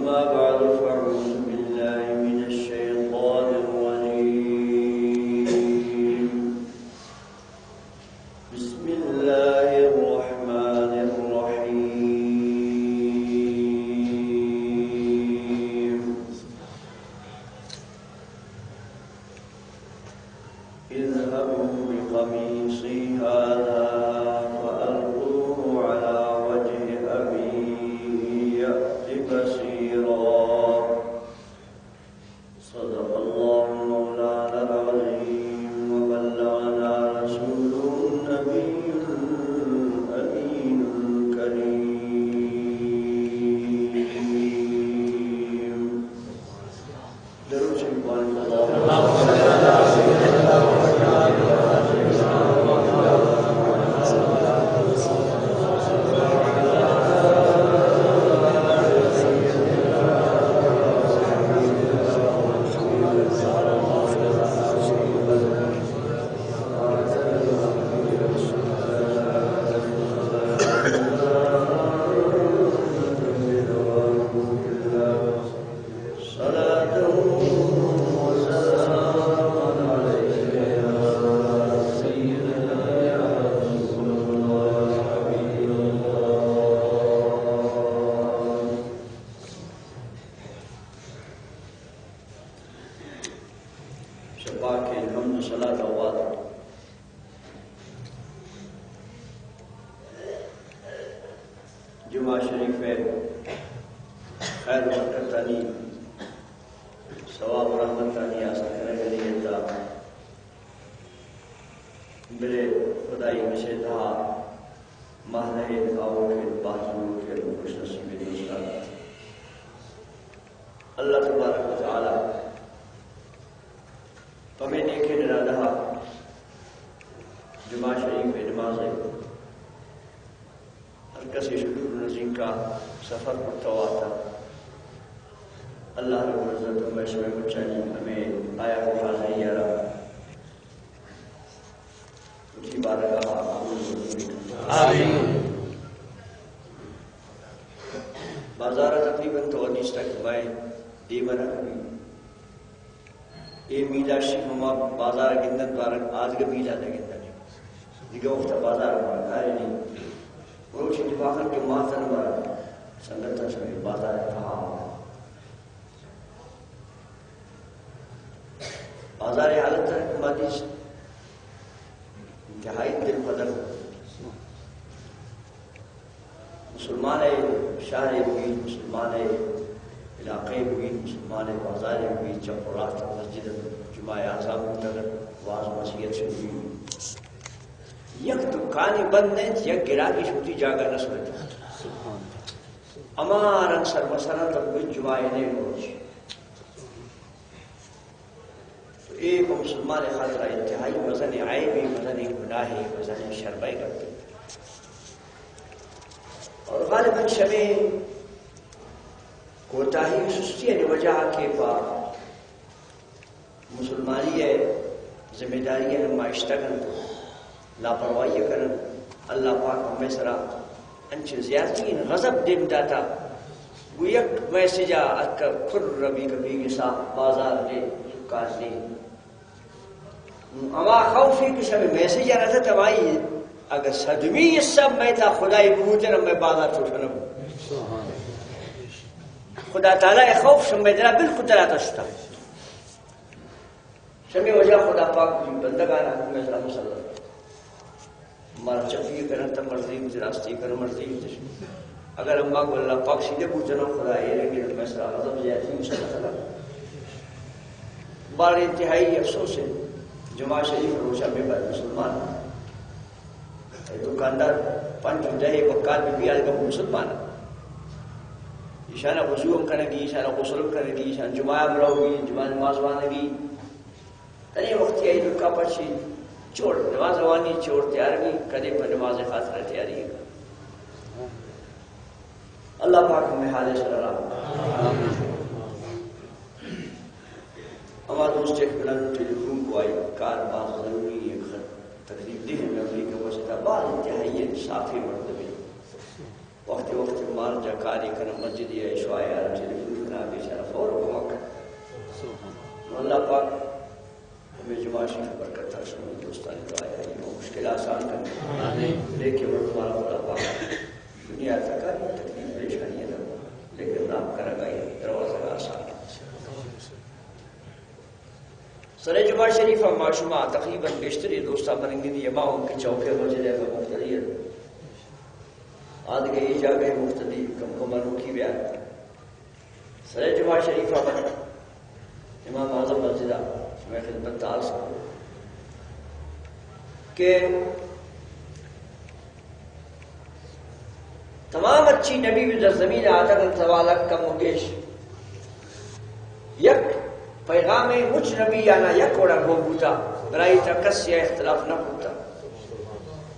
أما بعد، فأعوذ بالله من الشيطان الرجيم. بسم الله الرحمن الرحيم. اذهبوا بقميصي هذا فألقوه على وجه أبي يأت بصيرا. صدق الله مولانا العظيم وبلغنا رسوله النبي الأمين الكريم. درود شریف وانید. اللهم صل على سيدنا محمد. صلاة وسلاما عليك يا سيدنا يا رسول الله يا حبيب الله. شپاک الحمد صلاة و بعد. جمعہ شریف ءِ خیر و برکتانی، ثواب و رحمتانی آسر کنگ ءِ نیت ءَ بلے خدائی مسیت ءَ مہلہ ءِ آؤکیں بہت لوٹیں خوش نصیبیں دوستان، اللہ تبارک و تعالی پمے نیکیں ارادہ ءَ جمعہ شریف ءِ نماز ءِ ہر کسے شدور نزیکا سفر کرتا وارتا، اللہ رب العزت ہمیں شمئے مچانی ہمیں آیا و حاضری ءَ را وتی بارگاہ ءَ قبول منظور بکن. آمین. بازار ءَ تقریباً تو دیستا کہ مئے دیم ءَ نہ کبی. اے میلا شی ہما بازار ءَ گندن، بارگ آدگہ میلا نہ گندن. دگہ وقت ءَ بازار ءَ ما کاری نہیں. مروچی اتفاقاً کہ ماتن مارا سنگتاں شمئے بازار ءِ تہا بازار ءِ حالت ءَ ما دیست، انتہائی دل پدر. مسلمان ءِ شہرے بویت، مسلمان ءِ علاقے بویت، مسلمان ءِ بازارے بویت، چپ و راست مسجد ات، جمعہ ءِ اذان بوتگ ات، واز و نصیحت شروع بوت. یک دکانے بند انت، یک گراکے شہ وتی جاگہ نہ سرتگ. ہما رنگ سربسر انت، گویت جمعہ ءِ نیم روچ. تو اے پہ مسلمان ءِ خاطر ءَ انتہائی مزنیں عیبے، مزنیں گناہے، مزنیں شرمئے گپے. اور غالباً شمے کوتاہی و سستی ءِ وجہ ءَ کہ پہ مسلمانی ءِ ذمہ داری ءَ ما اشتگ انت، لاپرواہی ءَ کن انت، اللہ پاک ہمے سرا انچیں زیادترین غضب دیم داتا. گوں یک میسج ءَ اتکگ، کھر بی کپیگ ءِ ساہ، بازار نے، دکان نے. ہما خوفے کہ شمے میسج ءَ رسیت، ہمائی اگر صدمی حصہ مئے تہا خدائی بوتیں، مئے بازار چوش نہ بوت. خدا تعالی ءِ خوف شمے دل ءَ بالکل دل ءَ تشتا. شمے وجہ خدا پاک وتی بندگان ءَ ہمے سرا مسلط. مارا چپی کنن تہ مرضی، راستی کنن مرضی. اگر ہما گوں اللہ پاک سیدھے بوتناں، خدا اے رنگیں ہمے سرا غضب زیادتی مسلط کنن. بار انتہائی افسوس ہے، جمعہ شریف روچا ممبر مسلمان اے دکاندار پنچ و دہ بکال بی بی آدگہ مسلمان. ایشانا وضو ہم کنگی، ایشانا غسل ہم کنگی، ایشان جمعہ ہم روگی، جمعہ نماز وانگی. تنے وقتی آئی دکا پچی چوڑ نماز وانی، چوڑ تیار بی، کدے پہ نماز خاطر تیاری. اللہ پاک ہمے حال سر را. ہما دوست یک بلند ٹیلیفون کو آئی، کار باز ضروری ہے، خط تقریب دہ ہے، امریکہ واسطہ باز انتہائی انصافی مردمے. وقت وقت مار جا کاری کنم مسجد یا عشاء یا ٹیلیفون لیکن مردماں خدا پاک دنیا تک آئی تکلیف پریشانی ہے، لیکن نام کرگا یہ دروازہ آسان۔ سر جمعہ شریف ہم ما شما تقریباً بیشتری دوستاں مننگنی ہما ہوں کہ چوکے مسجد ہے مقتدی ہے۔ آدگہ یہ جاگہ مقتدی کم کم روکی بیا۔ سر جمعہ شریف ہم امام اعظم مسجد شمئے خدمت عرض کہ تمام اچی نبی بھی در زمین آتگ انت، سوالک کم و گیش۔ یک پیغام مچ نبی آنا یک وڑا گون بوتا، برائی تا کسی اختلاف نہ بوتا۔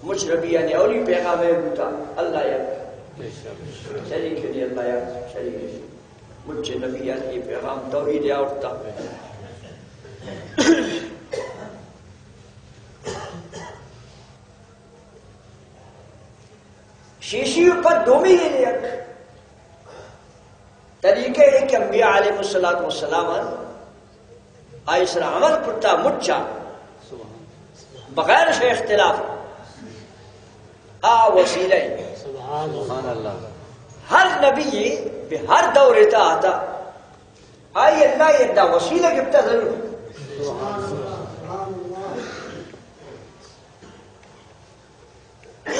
مچ نبی آنی اولی پیغام اے بوتا، اللہ یک۔ شریک نہیں، اللہ یک، شریک نہیں۔ مچ نبی آنی پیغام توحید آورتا۔ شیشی پر دومی یک طریقہ ہے کہ انبیاء علیہ الصلوۃ والسلام آئی سر عمل کرتا مچا بغیر شے اختلاف آ وسیلہ ہے۔ سبحان اللہ۔ ہر نبی بہ ہر دور تا آتا، آئی اللہ یہ دا وسیلہ گپتا ضرور۔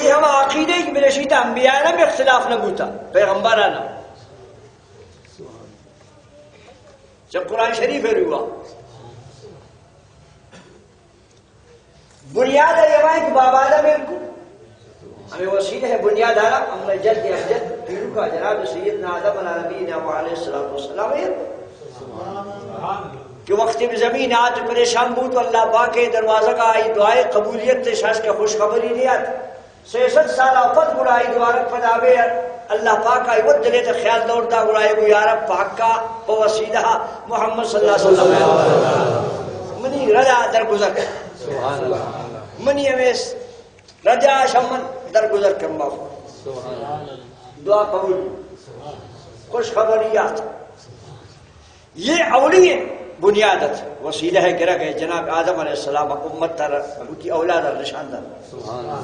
یہ ہم عقیدہ ہے کہ بلشیتا انبیاء میں اختلاف نہ بوتا، پیغمبرانا۔ جب قرآن شریف ہے روا بنیاد ہے یہ کہ بابا آدم کو ہمیں وسیلہ ہے بنیاد آرا، ہم جد اجد پیرو کا جناب سیدنا آدم علیہ نبینا و علیہ الصلوۃ والسلام ہے کہ وقت بھی زمین آت پریشان بود تو اللہ پاک کے دروازہ کا آئی دعائے قبولیت تے شاش کے خوشخبری نہیں آت۔ سیصد سال آ پد گڑا آئی دوارگ پدا بے اللہ پاک آئی ود دلے تے خیال دور دا گڑا آئی گو یارب پاکا پہ وسیلہ محمد صلی اللہ علیہ وسلم منی ردا درگزر کر۔ سبحان اللہ۔ منی ہمیش ردا شمن درگزر کر معاف۔ سبحان اللہ۔ دعا قبول۔ خوشخبریات۔ یہ اولی بنیاد ات، وسیلہ گرگ ہے جناب آدم علیہ السلام امت تر وتی اولاد نشان دار۔ سبحان اللہ۔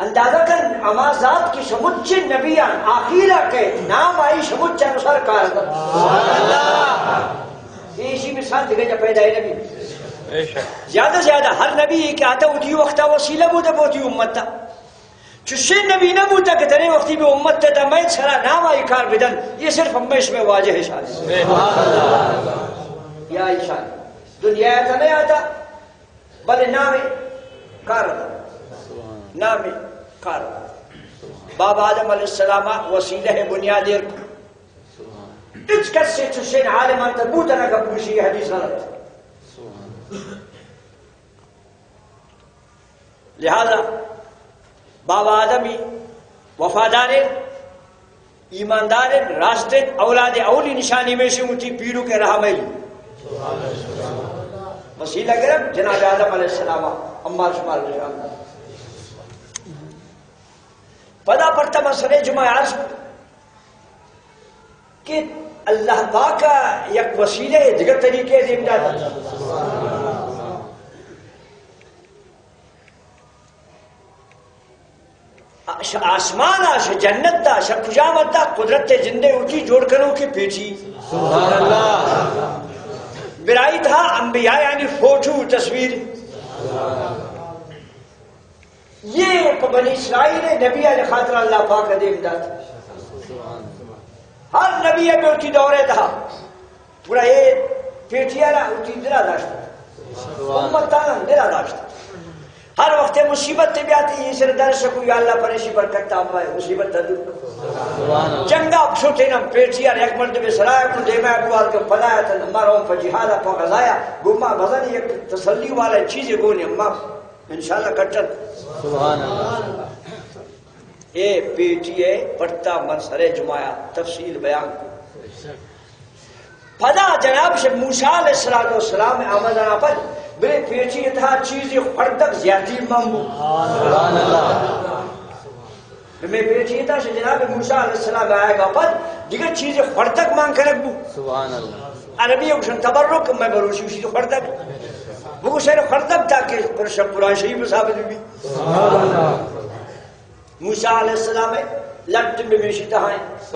اندازہ کن ہما ذات کی شمچ نبیان آخیرہ کے نام آئی شمچ انسار کار دار۔ سبحان اللہ۔ یہ اسی مثال دگہ جا پیدا ہے نبی۔ بے شک۔ زیادہ زیادہ ہر نبی کہ آتا وتی وقتا وسیلہ بوتا وتی امت تا۔ چشیں نبی نہ بوتا کہ تنے وقتی بھی امت تا میں سرا نام آئی کار بدن، یہ صرف ہمیش میں واجہ ہے شان۔ یا ایشان دنیا تا نہیں آتا، بلے نام کار، نام کار۔ بابا آدم علیہ السلام وسیلہ بنیاد ایر کو۔ اچ کس سے چشیں عالمان تا بوتا نہ کپوشی حدیث غلط۔ لہذا بابا آدمی وفادار، ایماندار، راست، اولاد اولی نشانی میں سے ہوتی پیرو کے رہا میں۔ وسیلہ گرم جناب آدم علیہ السلام، امار شمار نشان۔ پدا پرتا مسئلہ جمعہ عرض کہ اللہ پاک یک وسیلہ دگہ طریقے دیم داتا۔ آش-، آسمان آش جنت دا شک کجام دا قدرت جندے ہوتی جوڑ کنو کہ پیٹی۔ سبحان اللہ۔ برائی تھا انبیاء یعنی فوٹو تصویر۔ یہ پہ بنی اسرائیل نبی علیہ خاطر اللہ پاک دیم دات۔ ہر نبی ء بہ وتی دور ء تہا گڑا اے پیٹی ء را وتی دل ء داشت، امت ء دل ء داشت۔ ہر وقت مصیبت تے بیاتی یہ سر درس کو یا اللہ پریشی برکت تا مصیبت ء دور۔ جنگ ء شتیں ہم پیٹی ء یک مردم سرا کو دیما بوار کو پدا تن ماروں پہ جہاد ء پہ غزایا گما بزن یک تسلی والا چیز گون اما انشاءاللہ کٹن۔ سبحان اللہ۔ اے پیٹی ء پرتا من سرے جمعہ تفصیل بیان کو۔ پدا جناب شے موسیٰ علیہ الصلوۃ والسلام آمدنا پد بلے پیٹی تہا چیزی خوردگ زیادی من بو۔ سبحان اللہ۔ میں پیٹی تہا شے جناب موسیٰ علیہ السلام آئے گا پد دیگر چیزی خوردگ مان کنگ بو۔ سبحان اللہ۔ عربی گوشن تبرک، میں بلوچی گوشی خوردگ۔ بگو شر خردگ تاکہ قرآن شریف ثابت بی۔ موسیٰ علیہ السلام لٹ بمیشی تہائیں۔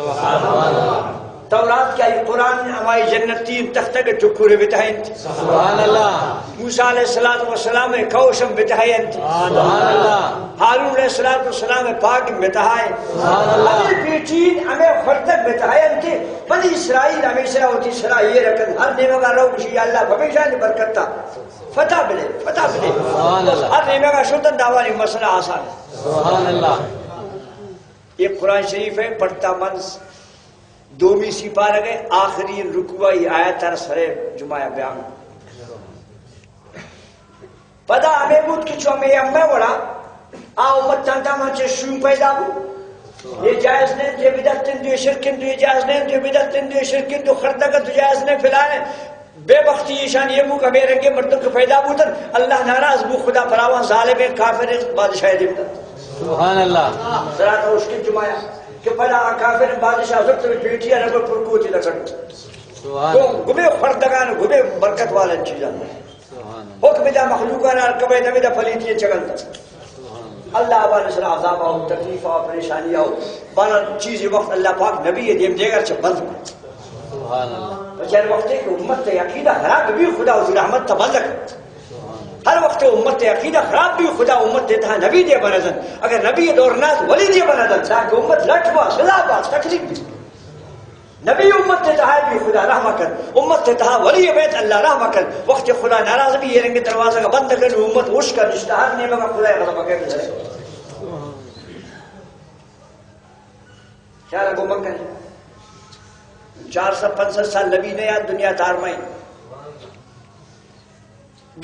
تورات کہ آئی قرآن ہمائی جنتی تختگ ٹکرے بتہینت۔ سبحان اللہ۔ موسیٰ علیہ الصلوۃ والسلام کوشم بتہینت۔ سبحان اللہ۔ ہارون علیہ الصلوۃ والسلام پاگ بتہائے۔ سبحان اللہ۔ ہمیں پیٹین ہمیں خردگ بتہینت۔ بنی اسرائیل ہمیشہ وتی سرا یہ رکن ہر نیمگا رو گشی، یا اللہ ہمیشہ نے برکتا فتح بلے، فتح بلے۔ سبحان اللہ۔ ہر نیمگا شوتن داوانی مسئلہ آسان ہے۔ سبحان اللہ۔ یہ قرآن شریف ہے، پڑھتا منز دومی سپارگ ءِ آخری رکوعی آیت ءَ سرے جمعہ بیان۔ پدا ہمے بوت کہ چو ہمے امہ وڑا آ امت تنتا من چہ شوم پیدا بو۔ یہ جائز نہیں، یہ بدعت انت، یہ شرک انت، یہ جائز نہیں، یہ بدعت انت، یہ شرک انت، خردگ انت، جائز نہیں، فلانے۔ بے بختی ایشان یہ بو کہ ہمے رنگے مردم کہ پیدا بوتن، اللہ ناراض بو، خدا پراوان ظالم کافر بادشاہ دیم دات۔ سبحان اللہ۔ سرا تو اس کی جمعہ کہ پدا آ کافر بادشاہ زرت پیٹی ءَ ربر پر کوتی لکڑ۔ سبحان تو اللہ۔ گمے خردگان، گمے برکت والا چیزاں۔ سبحان اللہ۔ حکم دا مخلوقان ہر کبے نبی دا پلیتی چگل دا۔ سبحان اللہ۔ اللہ آبان سرا عذاب آؤ، تکلیف آؤ، پریشانی آؤ۔ بارہ چیز وقت اللہ پاک نبی دیم دیگر چھ بند کن۔ سبحان اللہ۔ بچار وقت کہ امت عقیدہ خراب بی، خدا اس رحمت تا بند کن۔ ہر وقت امت عقیدہ خراب بی، خدا امت تہا نبی دے بنزن۔ اگر نبی دور ناز ولی دے بنزن، تاکہ امت لٹ با، سزا با، تکلیف بی۔ نبی امت تہا بی، خدا رحم کن۔ امت تہا ولی بیت، اللہ رحم کن۔ وقت خدا ناراض بی، یہ رنگ دروازہ کا بند کن، امت ہوش کن، اشتہار نیمگا خدا غضب کے بزرے۔ خیال کو مکن۔ چار سد پنچ سد سال نبی نے یاد دنیا تار میں۔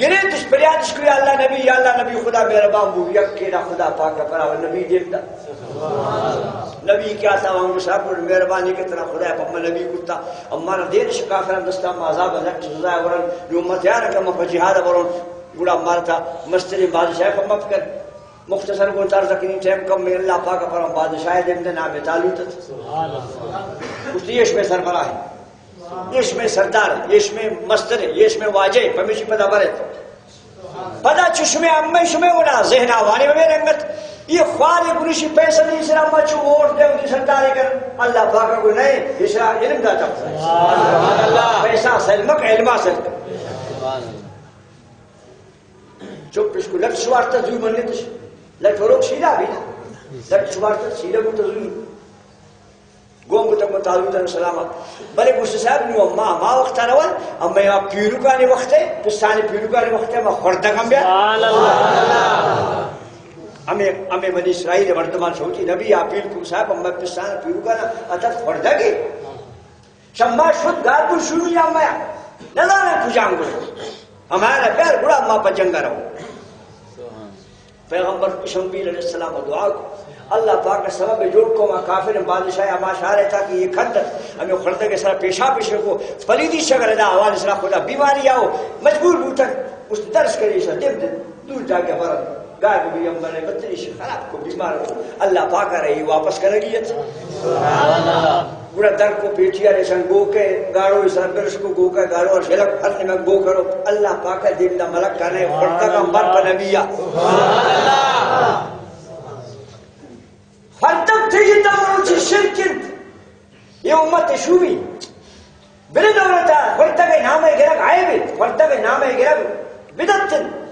گریتش، پریادش کو، یا اللہ نبی، یا اللہ نبی، خدا مہربان بو، یک کیرا خدا پاک پرا و نبی دیم دا۔ نبی کیا تھا، ہم صاحب مہربانی کہ ترا خدا پا نبی کرتا۔ اما دین شکافر دستا ما عذاب لٹ سزا ورن، نو امت یار کم پا جہاد ورن، گڑا مارتا مستری بادشاہ پا مت کر۔ مختصر گون تر زکنی ٹائم کم میں اللہ پاک پرا بادشاہ دیم دا نام طالوت۔ اس دیش میں سربراہ ہے۔ ایش میں سردار، ایش میں مستر، ایش میں واجہ، پمیشی پدا برے۔ پدا چشمے امے شمے وڑا ذہن آوانی بے رنگت۔ یہ خوار، یہ گنشی پیسہ نہیں، سرا ما چو ووٹ دے، ان کی سرداری کر۔ اللہ پاک کو نہیں، اسرا علم داتا۔ سبحان اللہ۔ پیسہ سلمک، علم سلمک۔ سبحان اللہ۔ چپ اس کو لٹ شوارتا زو منتش۔ لٹ وروک سیدھا بھی نا۔ لٹ شوارتا سیدھا کو تزو۔ گون بوتگ گوں طالوت علیہ السلام ءَ۔ بلے گوشت صاحب، نوں ما، ما وقت ءَ رواں، اما ما پیرکانی وقت ءَ، پسانی پیرکانی وقت ءَ ما خوردگ ہم بیا۔ سبحان اللہ۔ ہمے، ہمے بنی اسرائیل مردمان شوتی نبی آ پیل کو صاحب، اما پسان پیرکان اتت خوردگی۔ شما شد گار کو شومی یا میا۔ نزاناں کجام گوشت۔ ہمارا پیار گڑا ما پہ جنگ ءَ رو۔ پیغمبر شمبیل علیہ السلام دعا کو، اللہ پاک سبب جوڑ کو ما کافر بادشاہ ہما شہر ءَ تاکہ یہ کھند ہمیں خردگ سرا پیشا پیش کو، پلیدی شگر دا حوال سرا خدا بیماری آؤ، مجبور بوتن، اس درس کری سا دیم دے دور جاگہ برن، گار کو بھی ہم بنے بتریش خراب کو بیمار کو، اللہ پاک رہی واپس کرگی ہے۔ سبحان اللہ۔ گڑا در کو پیٹی ءَ ریشن گوک ءَ گاڑو ءِ سر برش کو، گوک ءَ گاڑو ءَ شلک ہر نمک گوک کرو۔ اللہ پاک ءَ دیم دا ملک کانے خردگ ہم بر پہ نبی ءَ۔ سبحان اللہ۔ خردگ تئی دور چی شرک انت۔ یہ امت شومی۔ بلے دولت ءَ خردگ ءِ نام ءَ گرگ عیب انت۔ خردگ ءِ نام ءَ گرگ بدعت انت۔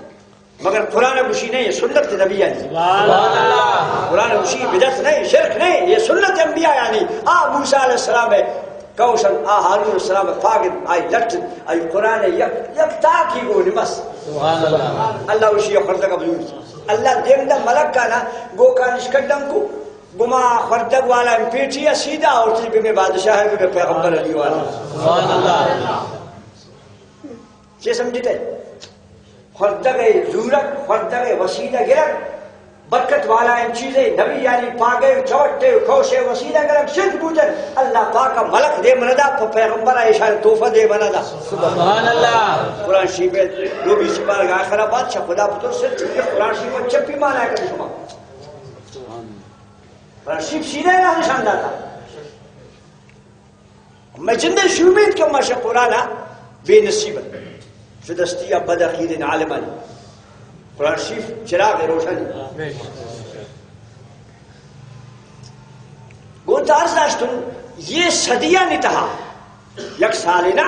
مگر قرآن گوشی نہیں، یہ سنت نبی یعنی۔ سبحان اللہ۔ قرآن گوشی بدعت نہیں، شرک نہیں، یہ سنت انبیاء یعنی۔ آ موسیٰ علیہ السلام ہے، کوشن، آ ہارون علیہ السلام ہے، پاگن، آئی لٹن، آئی قرآن ہے، یک، یک تاکی گو نمس۔ سبحان اللہ۔ اللہ گوشی یہ خردگ بزرگ۔ اللہ دیم دا ملک کانا، گو کانش کڈن کو، گما خردگ والا پیٹی ہے سیدھا اور تجھ بے بادشاہ ہے، بے پیغمبر علی والا۔ سبحان اللہ۔ چے سمجھتے؟ خردگ ءِ زورگ، خردگ ءِ وسیلہ گرگ، برکت والا این چیزے، نبی یعنی پاگے، چوٹے، کوشے وسیلہ گرگ، شرک بوتن۔ اللہ پاک ملک دے مندا، پہ پیغمبر ایشان تحفہ دے مندا۔ سبحان اللہ۔ قرآن شریف دو بیس بار آخر بات چھ خدا پتر سر چکے قرآن شریف چپی مانا کر شما۔ قرآن شریف سیدھے راہ نشان داتا۔ میں جندے شومید کہ ما شہ قرآن ءَ بے نصیب انت۔ شدستی ءَ بد عقیدیں عالمانی قرآن شریف چراغ روشن. گوں ترس داشتن، یہ صدیانی تہا، یک سالے نہ،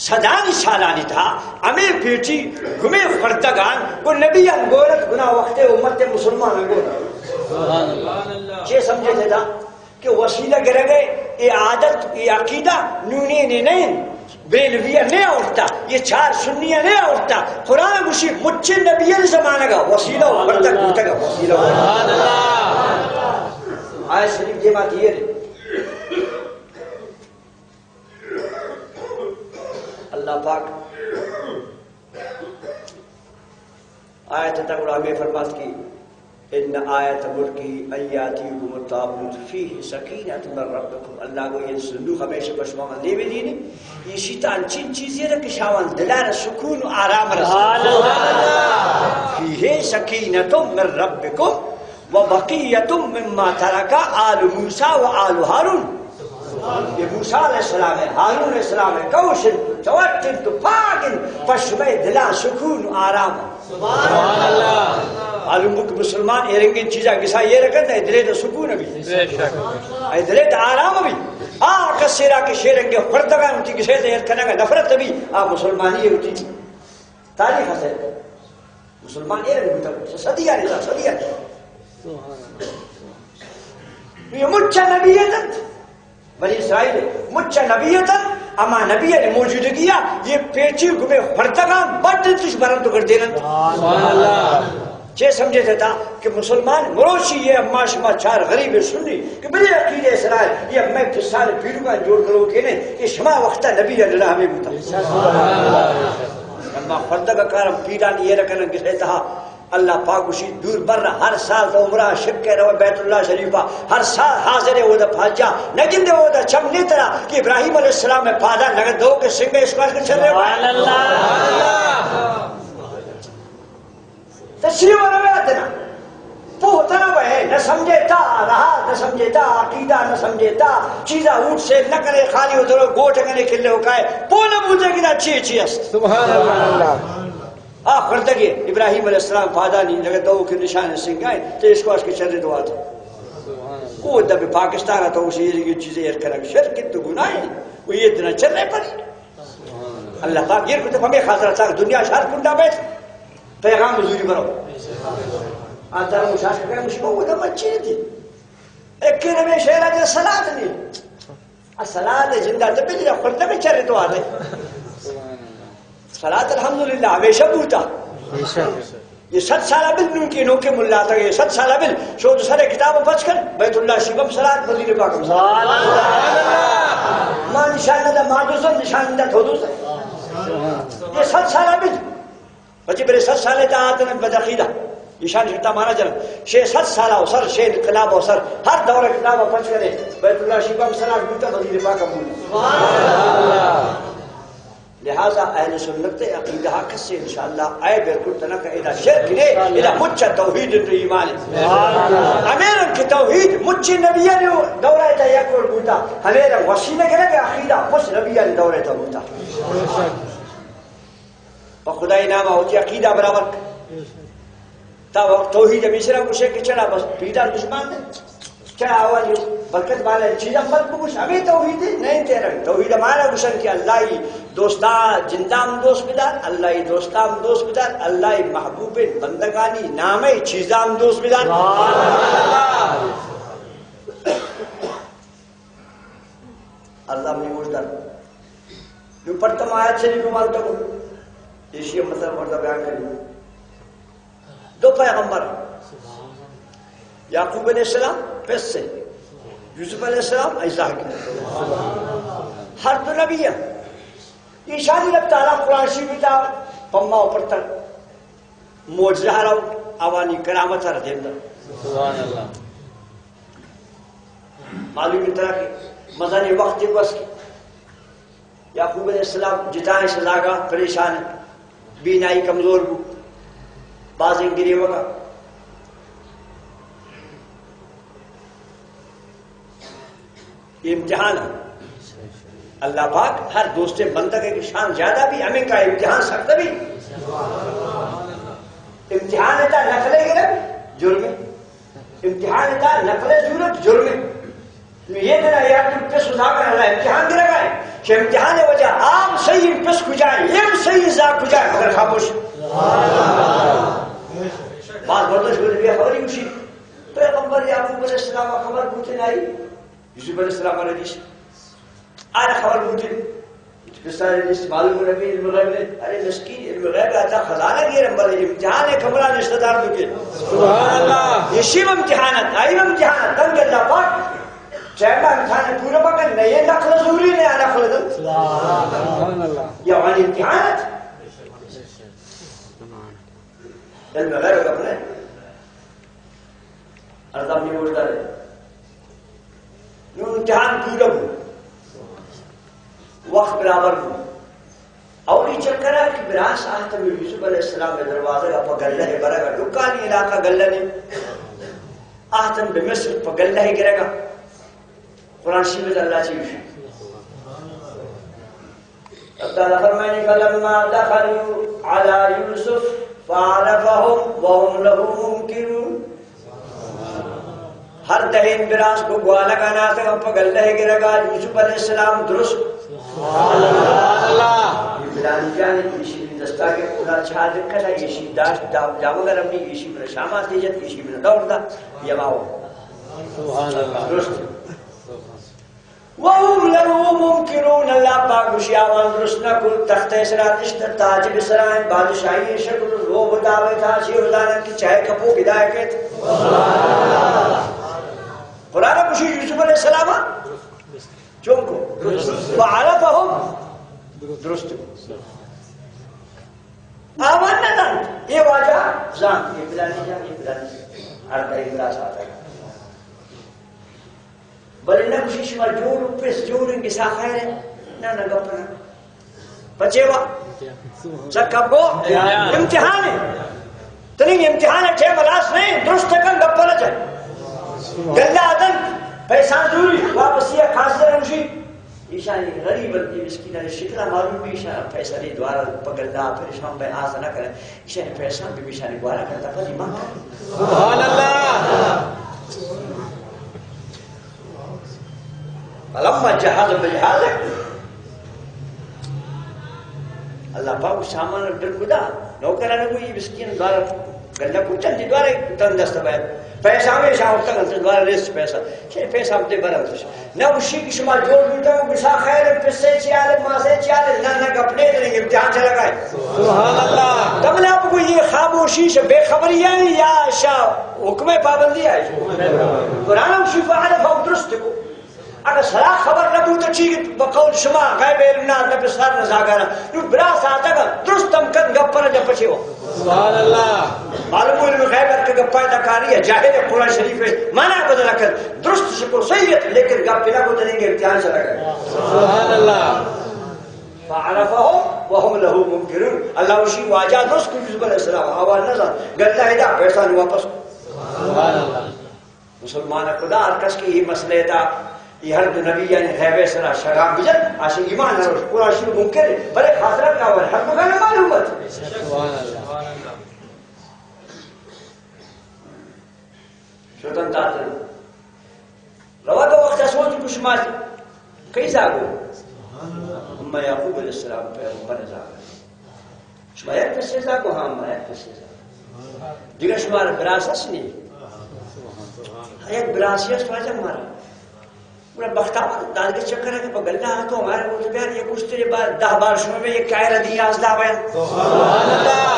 صدانی سالانی تہا ہمے پیٹی گمے فردگان گوں نبیان گورت گنا وقت امت مسلمان گورت. چے سمجھے تھا؟ کہ وسیلہ گرگ ءِ اے عادت، اے عقیدہ نونینے نہ انت، بریلوی ءَ نہ آورتا، یہ چار سنی ءَ نہ آورتا. قرآن گوشی مچے نبیانی زمانگ ءَ وسیلہ و بردگ بوتگ ءَ وسیلہ و. آیت شریف دیما دیئے. اللہ پاک آیت ءِ تہا گڑا ہمے فرمات کہ ان آیت ملکہ ان یاتیکم التابوت فیہ سکینۃ من ربکم. اللہ گو یہ صندوق ہمیشہ پہ شما من لیبے دینی. ایشی تہا انچین چیزے را کہ شاوان دلار سکون و آرام رسد. فیہ سکینۃ من ربکم و بقیۃ مما ترک آل موسی و آل ہارون. یہ موسی علیہ السلام ہے، ہارون علیہ السلام ہے، کوش انت، چوٹ انت، پاک انت، پشمئے دلا سکون و آرام. سبحان اللہ. معلوم بو کہ مسلمان اے رنگیں چیزاں گسا ایر کنت، اے دلے تو سکون بی. بے شک. اے دلے تو آرام بی. آ کسے را کہ شے رنگیں خردگاں وتی گسے تو ایر کنگا نفرت بی، آ مسلمانی ہوتی. تاریخ ہے. مسلمان اے رنگ بوتا، صدیانی تا، صدیانی. یہ مچا نبی ہے تنت. بنی اسرائیل مچ نبی اتن، اما نبی علی موجودگی ءَ یہ پیچی گمے خردگاں بڈ تش برند و گردیننت. سبحان اللہ. چے سمجھے تھا کہ مسلمان مروچی یہ اما شما چار غریب سنی کہ بلے عقید اسرائیل یہ اما فسال پیروگاں جوڑ کرو کہ نے کہ شما وقتا نبی اللہ ہمیں بوتا. اما خردگ کارم پیران یہ رکھنا گسے تھا. اللہ پاک گوشی دور بر ہر سال تو عمرہ شک کے رو بیت اللہ شریفا، ہر سال حاضر ہے اودا پاجا، نگندے اودا چم نیترا کہ ابراہیم علیہ السلام میں پادا نگد دو کہ سنگ اسکواش کے چلے. سبحان اللہ. تشریف روایت نا پوہ تنا بہ نہ سمجھے تا رہا، نہ سمجھے تا عقیدہ، نہ سمجھے تا چیزا اوٹ سے نہ کرے، خالی ادھر گوٹ کنے کلے ہو کائے پوہ نہ بوتے کہ نا چی چی است. سبحان اللہ. آ خردگے ابراہیم علیہ السلام پادانی لگا دو کے نشان سنگائے تو اسکواش کے چرے دعا تھا. کو دب پاکستان تو اسی یہ چیزیں ایر کرا شرک تو گناہ ہے. وہ یہ دنا چرے پڑی. اللہ پاک یہ کتب ہمیں خاطر تھا دنیا شہر کنڈا بیت پیغام حضوری برو. آ ترا مشاش کرے مشکو وہ دم اچھی تھی. ایک کے نمے شہر آتے سلات نہیں. الصلاۃ زندہ تو بلی خود نہ چرے تو آتے. صلاۃ الحمدللہ ہمیشہ بوتا. یہ صد سالہ بل نون کے نوکے ملا تھا، یہ صد سالہ بل شو تو سارے کتاب پچ کر بیت اللہ شیبم صلاۃ مدینے پاک. ما نشان دا ما دوزن نشان دا تو دوزن. یہ صد سالہ بل بچے برے صد سالے تا آتن بد عقیدہ. ایشان شتا مانا جن شے صد سالہ و سر شے انقلاب و سر ہر دور انقلاب پچ کرے بیت اللہ شیبا مسلات بوتا مدینے پاک بوتا. لہذا اہل سنت عقیدہ کسے انشاءاللہ اے بالکل تنک ادا شرک نے، ادا مچ توحید تو ایمان. ہمیں رنگ کہ توحید مچ نبیانی دورہ تا یک اور بوتا، ہمیں رنگ وسیلہ کرے کہ عقیدہ مچ نبیانی دورہ تا بوتا. پہ خدای نام ءَ وتی عقیدہ برابر کن. تا وقت توحید ہمیشرا گوشے کہ چرا بس پیدار دشمن دے. چرا اول برکت والا چیز ہم بل بگوش، ہمیں توحید ہے، نہیں تیرا توحید ہمارا گوشن کہ اللہ ہی دوستاں جندام دوست بدار، اللہ ہی دوستام دوست بدار، اللہ ہی محبوب بندگانی نام ہے چیزام دوست بدار. اللہ منی گوش دار. نو پرتم آیت شریف مالتا کو. ایشی مطلب وردا بیان کریں. دو پیغمبر، یعقوب علیہ السلام پس سے، یوسف علیہ السلام ایزاک. ہر دو نبی ہیں. ایشانی رب تعالیٰ قرآن شریف تا پما پرتر معجزہ را آوانی کرامت را دیم دا. سبحان اللہ. معلوم ہے ترا کہ مزن وقت بس کہ یعقوب علیہ السلام جتائیں سزاگا پریشان، بینائی کمزور بو، بازیں گریوگا. یہ امتحان ہے. اللہ پاک ہر دوستیں بندگ ء کہ شان زیادہ بی، ہمیں کا امتحان سخت بی۔ امتحان ء تا نقل گرگ جرم ہے۔ امتحان ء تا نقل زورگ جرم ہے۔ نو یہ دنا یار تم پس زاگر اللہ امتحان گرگ ہے کہ امتحان وجہ آپ صحیح پس کجائے، ایم صحیح زا کجائے، مگر خاموش۔ باز برداشت ہوئی بیا خبری اسی۔ پیغمبر یعقوب علیہ السلام خبر بوتے نائی۔ یوسف علیہ السلام علیہ السلام آر خبر بوتگ۔ پسر نیست، معلوم نبی، علم غیب نے۔ ارے مسکین، علم غیب آتا خزانہ گیر ہم، بلے امتحان ہے، کمرہ نشتہ دار تو کے۔ سبحان اللہ۔ یہ شیب امتحانات، آئی امتحانات، تنگ اللہ پاک۔ چاہے امتحان پورا پکن، نہ یہ نقل زوری، نہ نقل دل۔ سبحان اللہ۔ یا وانی امتحانات۔ علم غیب اپنے ارزان بھی بولتا ہے۔ نوں امتحان پورا بو، وقت برابر بو۔ اولی چکر ء کہ براس آہتم یوسف علیہ السلام ء دروازگ ء پہ گلہ ء برگ ء، ڈکانی علاقہ گلہ نے، آہتم بہ مصر پہ گلہ ء گرگ ء۔ قرآن شریف ء اللہ چی گوشی؟ اللہ تعالیٰ فرمائنی، فلما دخلوا على يوسف فعرفهم وهم له منكرون۔ ہر دہیں براس گوں گوالگاں آتگ پہ گلہ گرگا، یوسف علیہ السلام درست۔ سبحان اللہ۔ یہ بلال جان ایشی دستا کے پورا چھا دکھتا، ایشی داشت دام جاوگا رمنی، ایشی من شاما تیجت، ایشی من دور دا، یہ ماو۔ سبحان اللہ۔ درست۔ وهم له منكرون، اللہ پاک گوشی آوان درست نہ کو، تخت سرا نشت، تاج سرا، بادشاہی شکل، لوگ دعوے تھا، چی ودانا کی چاہے کپو بدائے کت۔ قرآن گوشی یوسف علیہ السلام چون کو؟ فعرفهم، درست کو۔ آوان نہ دنت، یہ واجہ زانت، یہ پلانی جان، یہ پلانی جان۔ ہر دائی بلا ساتا۔ بلے نہ گوشی شما جوڑ و پس جوڑ انگسا خیر ہے۔ نہ، نہ، گپ نہ۔ پچے وا؟ سکب گو؟ امتحان۔ امتحان ہے۔ تنی امتحان ہے، ٹھے ملاس نہیں، درست کن گپ نہ چاہے۔ گلہ آدم، پیسہ زوری، واپسی ہے، خاص ہے، روشی۔ ایشانی غریب انتی مسکینانی شکلہ معلوم بھی، ایشان پیسہ نہیں دوارا پگل دا، پھر ایشان پہ آس نہ کرے۔ ایشانی پیسہ بھی ایشانی گوارا کرتا، پھر ایمان۔ سبحان اللہ۔ فلما جهزهم بجهازهم، اللہ پاک سامان ڈر کدا، نوکران گوئی مسکین دوارا گلہ پوچن دی دوارا تن دست باید۔ پیسہ ہمیشہ ہوتا گلتے دوارا ریس پیسہ۔ چے پیسہ ہم تے برم تش۔ نہ گوشی کہ شما جوڑ بیتا، گسا خیر، پسے چیال، ماسے چیال، نہ، نہ گپ نے کریں، امتحان چلا گئے۔ سبحان اللہ۔ تم نے آپ کو یہ خاموشی سے بے خبری ہے یا شا حکم پابندی ہے؟ قرآن ہم شفا عرف ہم درست کو۔ اگر سرا خبر نہ بوتا چی بقول شما غیب علم نہ، نہ بسار نہ زاگانا۔ نو برا ساتا گا درست ہم کن گپ پر جب پچے ہو۔ سبحان اللہ۔ معلوم ہو علم غیب ہر کہ گپا دا کاری ہے، جاہل ہے، قرآن شریف ہے، مانا بدل کر، درست شکو صحیح ہے، لیکن گپ پہ نہ کو تنیں گے امتحان چلا گئے۔ سبحان اللہ۔ فعرفهم وهم له منكرون۔ اللہ وشی واجہ درست کو یوسف علیہ السلام، آواز نہ زان، گلہ ادا پیسہ نہ واپس۔ سبحان اللہ۔ مسلمان خدا ہر کس کی یہ مسئلہ تھا، یہ ہر دو نبی یعنی غیب سرا شگان بجن، آشی ایمان ہر قرآن شروع ممکن ہے، بلے خاطرہ کا ور ہر مکان معلومت۔ سبحان اللہ۔ شدن داتن۔ روا کا وقت سوچ کچھ ماس کئی زاگو؟ اما یعقوب علیہ السلام پیغمبر زاگو۔ شما یک کسے زاگو؟ ہاں، ما یک کسے زاگو۔ دیگر شما را براس اس نی؟ یک براسی است واجہ مارا۔ گڑا بختاور دادگہ چکر کہ پہ گلہ تو ہمارے بولتے بیار، یہ کشتے بعد دہ بار شما میں یہ کائر دی یازدہ بیان۔ سبحان اللہ۔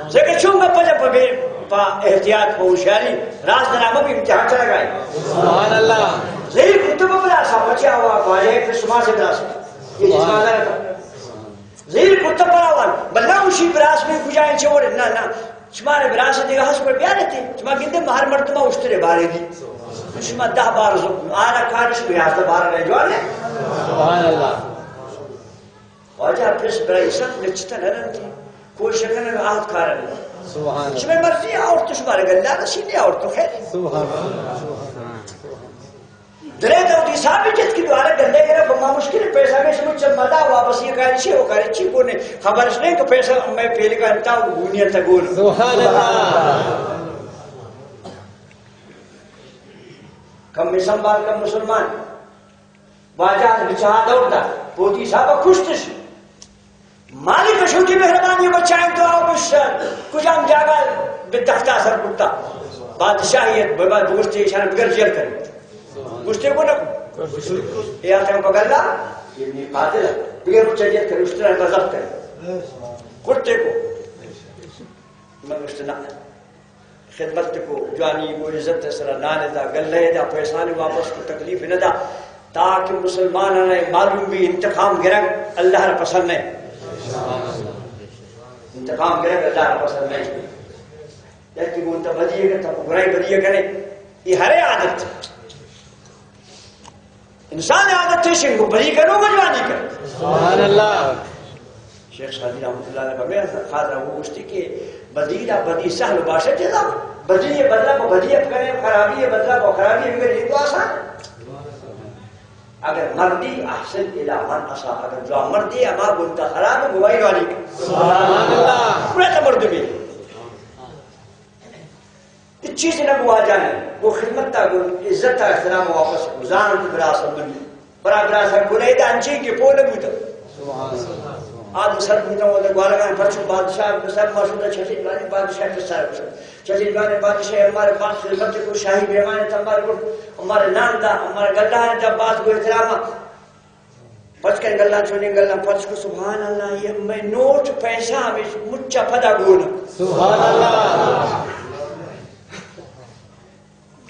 زکہ چون گپا جب پہ بے، پہ احتیاط، پہ ہوشیاری، راز درامہ بھی امتحان چلا گئے۔ سبحان اللہ۔ زہیر کتب بلا سا بچا ہوا، واجہ پہ شما سے براس۔ یہ سبحان اللہ۔ زہیر کتب بلا وان، بلا اسی براس میں کجا انچے وڑے، نہ، نہ۔ شما نے براس دیگا ہس پر بیارتے، شما گندے مہر مردمہ اشترے بارے دی۔ شما دہ بار زو، آرا کارش کو یازدہ بار رہ جوانے۔ سبحان اللہ۔ واجہ پس برای سخت لچتا نرنتی۔ کوشش کنن آت کارن۔ سبحان اللہ۔ شما مرضی آورت تو شما گلہ رسی نہیں آورت تو خیر۔ سبحان اللہ۔ درے تو دی تا بھی جت کہ دوارہ گندے گرا، بما مشکل پیسہ میں شما چل مدا واپس یہ کاری چی ہو کاری چی کونے، خبرش نہیں کہ پیسہ میں پہلے کا انتا گونی انتا گون۔ سبحان اللہ۔ کم میں سنبھال کم مسلمان۔ واجہ بچار دور دا، پوتی صاحب کشتش۔ مالک شوتی مہربانی بچائیں تو آؤ بشر، کجام جاگہ بے تختہ سر کتا۔ بادشاہیت بگوشتے اشارہ بگر جیل کرے۔ گوشتے کو نہ کو۔ اے آتے ہم پکڑ لا، یہ نہیں قاتل ہے۔ بگر کچھ جیل کرے، اس طرح کا ضبط کرے۔ کرتے کو۔ میں گوشتے نہ۔ خدمت کو، جوانی کو، عزت سرا نان دا، گلہ دا، پیسانی واپس کو، تکلیف نہ دا، تاکہ مسلماناں معلوم بھی انتقام گرگ اللہ را پسند نہیں۔ انتقام گرگ اللہ را پسند نہیں۔ یکی گون تا بدی ہے، تا برائی بدی ہے کرے، یہ ہرے عادت۔ انسان عادت ہے شنگو بری کنو، مجوانی کر۔ سبحان اللہ۔ شیخ سعدی رحمت اللہ علیہ ہمیں خاطر وہ گوشتی کہ بدی دا بدی سہل باشد جزا، بدی یہ بدلہ کو بدی اب کرے، خرابی یہ بدلہ کو خرابی، مگر یہ تو آسان۔ اگر مردی احسن الی من اساء، اگر جو مردی اما گنتا خراب گواہی والی۔ سبحان اللہ۔ پورا تو مردمی۔ ہچ چیز نہ گوا جانے، گو خدمت تا، گو عزت تا احترام واپس گو، زانت برا سمنی۔ برا برا سر گلے دا انچی کہ پول بوتا۔ آد سر بوتا، وہ گوارگان پرچو بادشاہ سر ماشو دا چھٹی جوانی بادشاہ کے سر بوتا۔ چھٹی جوانی بادشاہ ہمارے پاس خدمت کو، شاہی مہمان تمبار کو، ہمارے نام دا، ہمارے گلہ دا، باز گو احترام۔ پچ کن گلاں، چونیں گلاں پچ کو، سبحان اللہ، یہ میں نوٹ پیسہ ہمیش مچا پدا گون۔ سبحان اللہ۔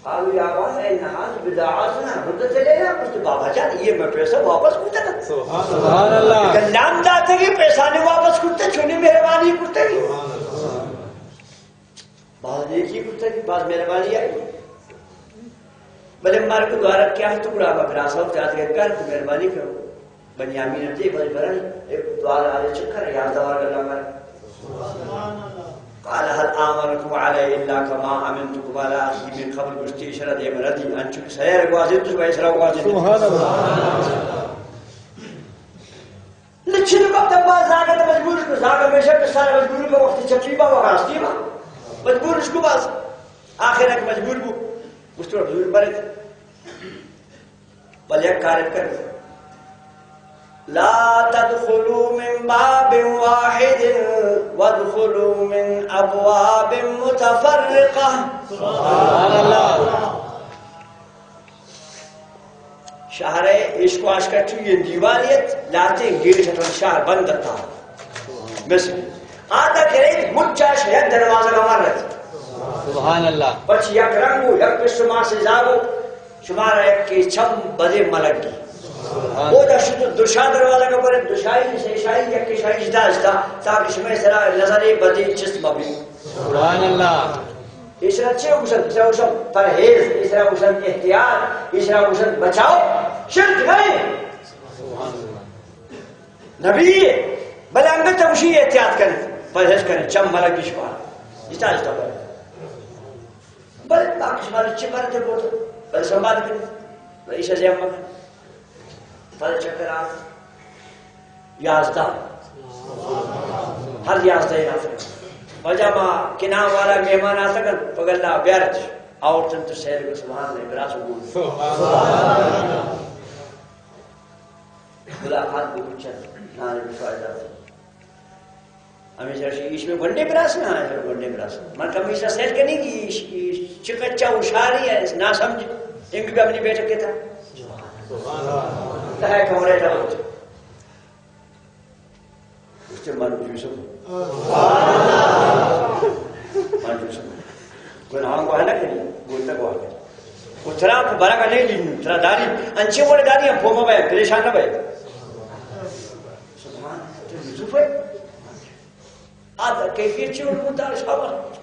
آوی آواز ہے نہاز بدعات نہ، مدت لے گا، کچھ بابا جان، یہ میں پیسہ واپس کرتا نا۔ سبحان اللہ۔ گلام داتے گی، پیسہ نے واپس کرتے، چونیں مہربانی کرتے گی۔ باز نیکی بوتگ، باز مہربانی آئی۔ بلے مرگ دوارہ کیا ٹکڑا با براسا و جات گئے کر، تو مہربانی کرو۔ بنیامین تے بل برن، ایک دوارہ آلے چکر، یازدہ وار گلا مر۔ قال هل آمنكم عليه إلا كما أمنتكم على أخيه من قبل، گوشتی شرا دے مردی، انچو کہ سیر گوازی تو بھائی سرا گوازی۔ سبحان اللہ۔ لچی تو کب تک باز زاگہ تو مجبور کو، زاگہ ہمیشہ پسارا مجبور کو، وقتی چپی با، وقت راستی با۔ مجبور اس کو باز۔ آخر ایک مجبور کو۔ مستر مجبور برے۔ بل یک کار کر۔ لا تدخلوا من باب واحد وادخلوا من أبواب متفرقة۔ سبحان اللہ۔ شہر ء ایشکو آشکا چوئیں دیوالیت، لاتیں گیٹ اتن، شہر بند اتاں۔ مثل آتا کرے مچاش یک دروازہ کا مر رہت۔ سبحان اللہ۔ پچ یک رنگ و یک پشت ماس زاگو، شمارا یک کے چم بدے ملگی۔ سبحان۔ او دا شد دوشا دروازہ کا پر، دوشائی، سے شائی، یک کے شائی جدا جدا، تاکہ شمے سرا نظر بدے چست مبی۔ سبحان اللہ۔ ایشرا چے گوشن؟ ایشرا گوشن پرہیز، ایشرا گوشن احتیاط، ایشرا گوشن بچاؤ، شرک نہیں۔ نبی، بلے انگت ہمشی احتیاط کریں، پرہیز کریں، چم ملک کی شمار۔ جتا جتا بلے۔ بلے باقی شمار چے بلے تے بوتو، بلے سنبھال کریں۔ بلے ایشا زیادہ مکن۔ پد چکر آ یازدہ۔ ہر یازدہ نافلہ۔ واجہ ما کنان والا مہمان آتگن، پگلا بیارت۔ آورتن تو سیر کو، سبحان اللہ، براس گون۔ ملاقات کو کچھ نہ، نہ فائدہ۔ ہمیشہ ایش میں گنڈے براس نہ آئے، گنڈے براس۔ من کمیشہ سیل کرنی کہ ایش، ایش چکچا ہوشاری ہے، نہ سمجھ۔ انگ بھی اپنی بیٹک کے تھا۔ تہا کمرے تھا۔ گوشتے من یوسف۔ من یوسف۔ گوشت ہاں گواہ نہ کری، گوشت گواہ کری۔ وہ ترا کو برا کا نہیں لینو، ترا داری، انچے وڑے داری ہم پوما بھائی، پریشان نہ بھائی۔ سبحان، تو یوسف ہے؟ آ کیفیت چی اٹھ بوتا شاباش۔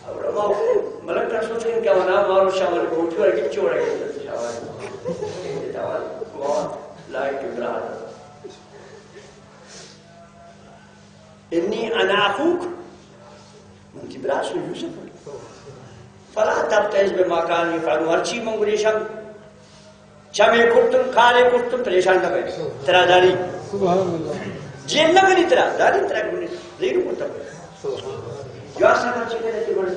اور ما ملک کا سوچ کے کیا بنا، مارو شامل کو اٹھ کے چوڑا گیا شاباش۔ یہ دعوت کو لائک کے برا۔ انی انا اخوک، من تی براس یوسف۔ فلا تبتئس بما كانوا يفعلون، ہرچی من گریشاں چمے کرتن، کارے کرتن، پریشان نہ بئے۔ ترا داری۔ سبحان اللہ۔ جیل نہ بنی ترا، داری ترا گنی، زیرو کرتا۔ سبحان اللہ۔ جو اصلا چی کرے کہ بڑے۔